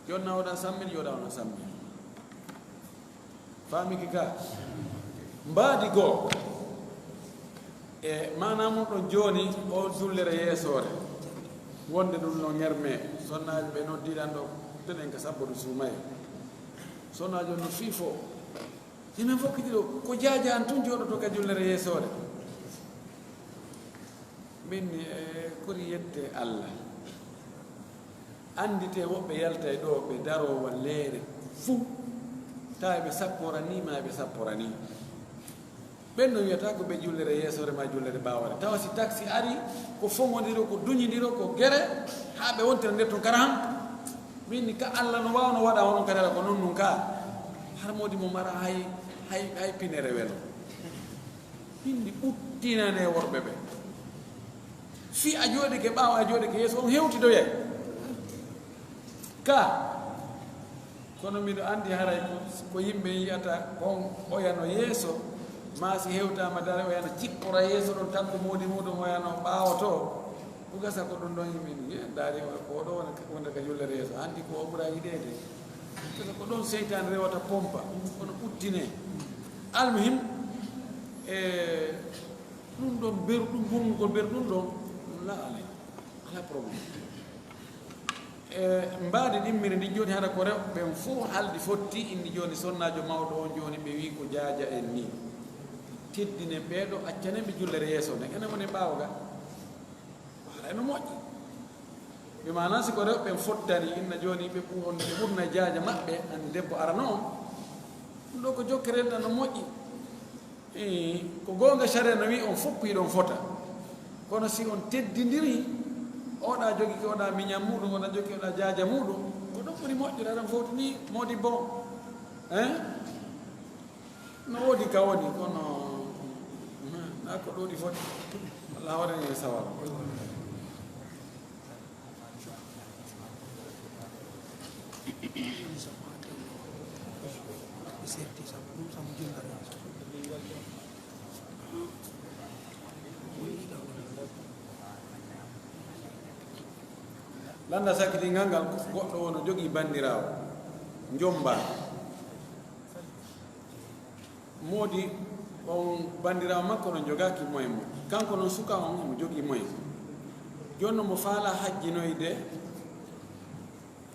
Jonna oɗa cent mille, yoɗa oɗa cent mille. Faamiki ka? Mbaadi goo. E maana mum ɗon jooni, o jullere yeesoore. Wonde ɗum no ŋerme, sonnaaji ɓe noddiɗan ɗo, tenen ka sabbo ɗum suumaye. Sonnaajo no fii fo. Hino fokkiti ɗo, ko jaaja an tun jooɗoto ka jullere yeesoore. Min ni, e, kori yette Allah. Andite woɓɓe yaltay ɗo, ɓe daroo walleere fuu. Tawa ɓe sappora ni, ma ɓe sappora ni. Ɓen no wiyata ko ɓe jullere yeesoore ma jullere ɓaawore. Tawa si taksi ari, ko foŋondiro, ko duñindiro, ko gere, haa ɓe wontira nder tun kara han. Min ni ka Allah no waawno waɗa onon kadi ko non nun ka. Har moodi mo mara hay, hay, hay pinere welo. Min ni ɓuttinane worɓe ɓe. Fii a jooɗike ɓaawo, a jooɗike yeeso, on hewtidoyay. Ka, kono miɗo andi haray ko, ko yimɓe yi'ata on oya no yeeso, maa si hewtaama dara oya no cippora yeeso ɗon, takko moodi muɗum oya no ɓaawo to. Ko gasa ko ɗum ɗon yimɓe ni, eh, ndaari o, ko ɗo wona, wonde ka jullere yeeso, andi ko o ɓura yiɗeede. Gasa ko ɗon seytaane rewata pompa, kono ɓuttine. Almuhim, e, ɗum ɗon beru, ɗum bonnugol beru ɗum ɗon, ɗum la alay. Alaa problème. E, mbaadi ɗimmiri ndi jooni hara ko rewɓe ɓen fof haldi fotti, inni jooni sonnaajo mawɗo on jooni ɓe wi'i ko jaaja en ni. Teddinen ɓee ɗo, accanen ɓe jullere yeeso nden. Enen woni ɓaawo ga. Haray no moƴƴi. Ɓe maana si ko rewɓe ɓen fottani, inna jooni ɓe ɓu-, on ɓe ɓurna jaaja maɓɓe, anndi debbo arano on. Ɗum ɗo ko jokkere no moƴƴi. Ii, ko goonga, sariya no wi'i on fof ko hiɗon fota. Kono si on teddindiri, oɗa jogi ki oɗa miñan muɗum, oɗa jogi oɗa jaaja muɗum, ko ɗum ɓuri moƴƴude, aɗan fowtini moodi bon. Hein? No woodi ka woni, kono, na ko ɗuuɗi foti. Allah hoɗen e sawab. Lannda sakkitingal ngal, goɗɗo won o jogii banndiraawo. Njomba. Moodi on banndiraawo makko no jogaaki moyen mo. Kanko noon suka on mo jogii moyen. Jooni noon mo faalaa hajjinoyde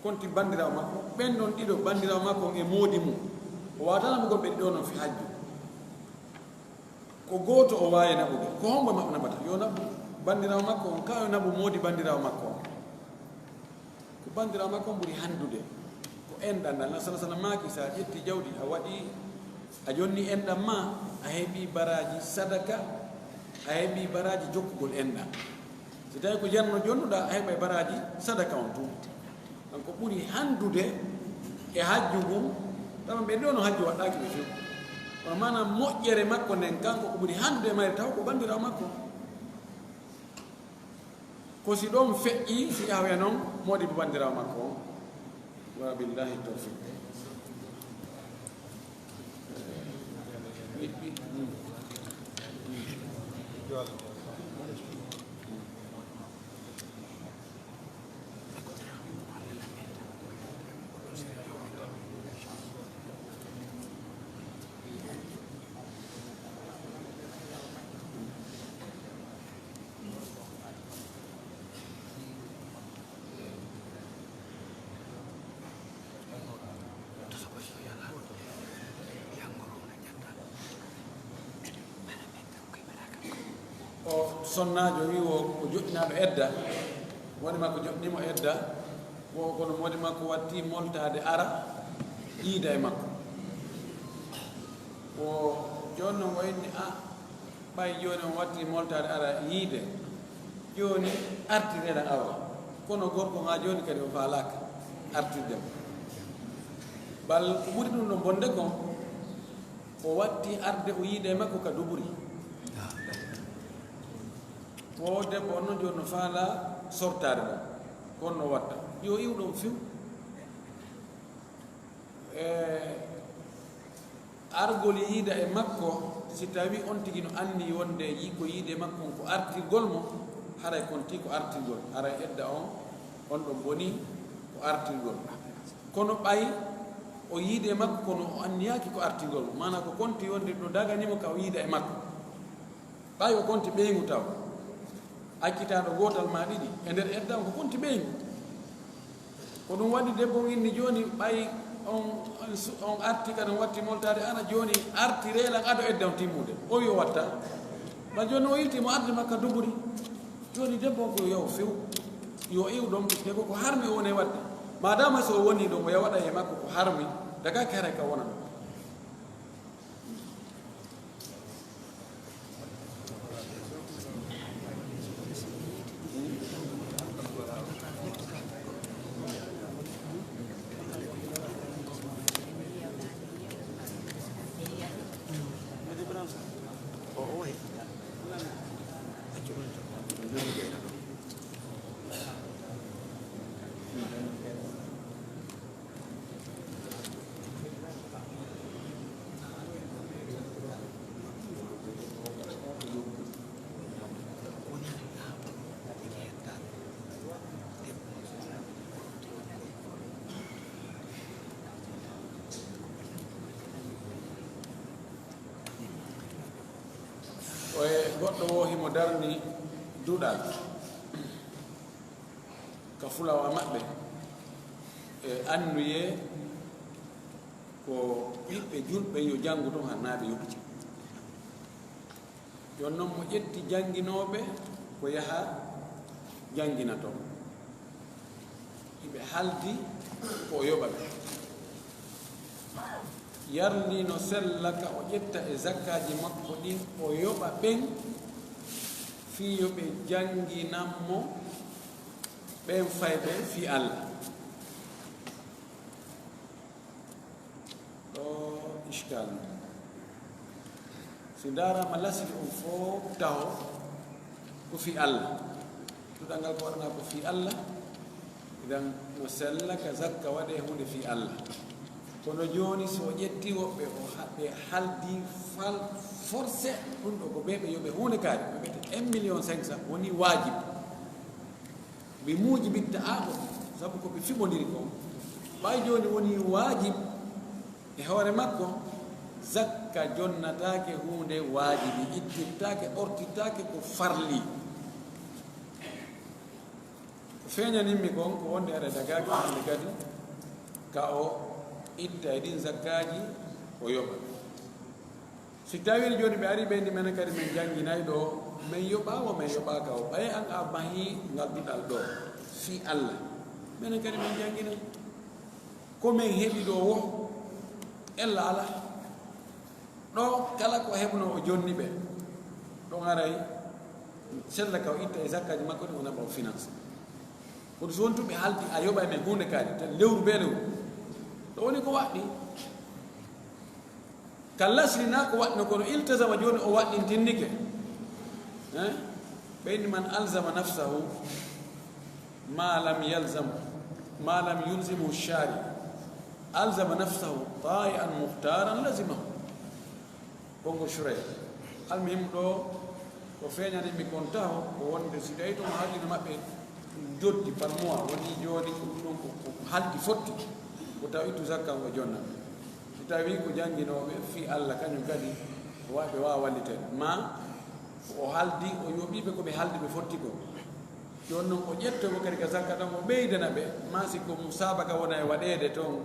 konti banndiraawo makko. Ɓen ɗon ɗiɗo banndiraawo makko on e moodi mum. O waawata naɓugol ɓe ɗiɗo noon fii hajju. Ko gooto o waawi naɓude. Ko hombo maɓɓe naɓata? Yo naɓu banndiraawo makko on, kaa yo naɓu moodi banndiraawo makko on. Ko banndiraawo makko on ɓuri hanndude. Ko enɗan ɗan. Nabi sallallahu alaihi wasallam maaki, so a ƴetti jawdi, a waɗi, a jonni enɗan ma, a heɓi baraaji sadaka, a heɓi baraaji jokkugol enɗan. Si tawi ko janno jonnuɗaa, a heɓay baraaji sadaka on tun. Kanko ɓuri hanndude e hajju ngun, tawa ɓe ɗo no hajju waɗɗaaki ɓe few. Kono maanaam moƴƴere makko nden, kanko ko ɓuri hanndude e mayre, tawa ko banndiraawo makko. Ko si ɗon feƴƴi, si yahwya non, moodi bo banndiraawo makko on. Wa billahi tawfiq. O sonnaajo wi o, o joɗɗinaaɗo edda, moodi makko joɗɗinii mo edda, wo kono moodi makko watti moltaade ara yiida e makko. Wo jooni noon o inni, a, ɓay jooni on watti moltaade ara yiide, jooni artiree lan awa. Kono gorko haa jooni kadi o faalaaka artirde mo. Bal ko ɓuri ɗum ɗon bonde kon, o watti arde o yiida e makko ka duburi. Wo debbo on noon jooni no faalaa sortaade mo. Kono no watta. Yo iw ɗon few. E argol yiida e makko, si tawi on tigi no anni wonde yi-, ko yiide makko on ko artirgol mo, haray konti ko artirgol. Haray edda on, on ɗon boni ko artirgol. Kono ɓay o yiide makko, kono o anniyaaki ko artirgol mo. Maanaa ko konti wonde no dagani mo ka o yiida e makko. Ɓay o konti ɓeyngu taw, accitaaɗo gootal maa ɗiɗi e nder edda on ko konti ɓeyngu. Ko ɗum waɗi debbo on inni jooni, ɓay on, on su-, on arti kadi on watti moltaade, ana jooni artiree lan ado edda on timmude. O wi o watta. Ma jooni o ilti mo arde makka duburi. Jooni debbo on ko yo few. Yo iw ɗon, puisque ko ko harmi o woni waɗde. Maadaama so o woni ɗon, o ya waɗa e makko ko harmi, dagaaki haray ka wona ɗon. O e goɗɗo wo himo darni duɗal ka fulawa maɓɓe, e annuyee ko ɓiɓɓe julɓe yo janngu ton hannaaɓe yoɓi. Jooni non mo ƴetti jannginooɓe ko yaha janngina ton. Hiɓe haldi ko o yoɓa ɓe. Yarli no sella ka o ƴetta e zakkaaji makko ɗin, o yoɓa ɓen fii yo ɓe jannginan mo ɓen fayɓe fii Alla. Ɗo iskal non. Si ndaaraama lasli on fof taho ko fii Alla. Duɗal ngal ko waɗanaa ko fii Alla, idan no sella ka zakka waɗee huunde fii Alla. Kono jooni so o ƴetti woɓɓe, o ha-, ɓe haldi fal forcé, ɗum ɗo ko ɓe ɓe yoɓe huunde kaari, ɓe ɓe un million cinq cent woni waajib. Ɓe muuji ɓitta aaɓo, sabu ko ɓe fiɓondiri kon. Ɓay jooni woni waajib e hoore makko, zakka jonnataake huunde waajibi, ittirtaake, ortitaake ko farli. Ko feeñanimmi kon ko wonde aɗa dagaaki hannde kadi ka o itta e ɗin zakkaaji, o yoɓa. Si tawii jooni ɓe ari ɓe ndi, menen kadi men jannginay ɗo, men yoɓaa wo men yoɓaaka o. Ɓay an a mahii ngal duɗal ɗo fii Alla, menen kadi men jannginay. Ko men heɓi ɗo wo, ella alaa. Ɗo kala ko heɓno o jonni ɓe. Ɗon haray sella ka o itta e zakkaaji makko ɗi, o naɓa o finance. Kono so wontu ɓe haldi a yoɓay men huunde kadi, tan lewru be lewru. Ɗo woni ko waɗɗi. Ka lasli na ko waɗno kono iltazama jooni o waɗɗintindike. Eh? Ɓe inni man alzama nafsahu ma lam yalzam, ma lam yulzimu shari. Alzama nafsahu ta'ian muhtaran lazimahu. Konngol Shurayh. Almuhim ɗo ko feeñanimmi kon taho ko wonde si tawi toon hakkille maɓɓe joddi par mois woni jooni ko ɗum ɗon ko, ko haldi fotti, ko tawi ittu zakka o jonna. Si tawi ko jannginooɓe fii Alla kañum kadi ko wa-, ɓe waawa walliteede. Ma ko o haldi, o yoɓii ɓe ko ɓe haldi ɓe fotti ko. Jooni noon o ƴetto ko kadi ka zakka tan o ɓeydana ɓe, ma si ko musaabaka wona e waɗeede toon.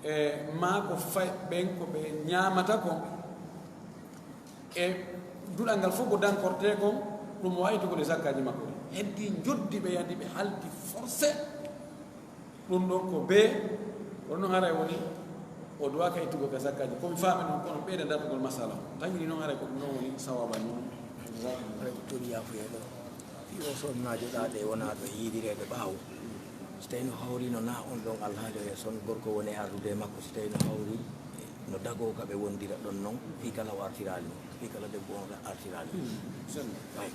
E ma ko fay ɓen ko ɓe ñaamata kon e duɗal ngal fof ko dankortee kon, ɗum o wayi tugol e zakkaaji makko ɗi. Heddi njoddi ɓe yandi ɓe haldi forcé. Ɗum ɗon ko bee, kono noon haray woni o duwaaka ittugol ka zakkaaji. Ko mi faami noon, kono ɓeyda dartugol masala. Taƴiri noon haray ko ɗum ɗon woni sawaaba mum. Haray ko toɗi yaafuyee ɗo. Fii o sonnaajo ɗaa ɗe wonaa ɗo e yiidireede ɓaawo. So tawii no hawrino naa on ɗon alhaali o e son gorko woni e ardude e makko, so tawii no hawri no dagoo ka ɓe wondira ɗon noon, fii kala o artiraali mo, fii kala debbo on artiraali mo. Ay.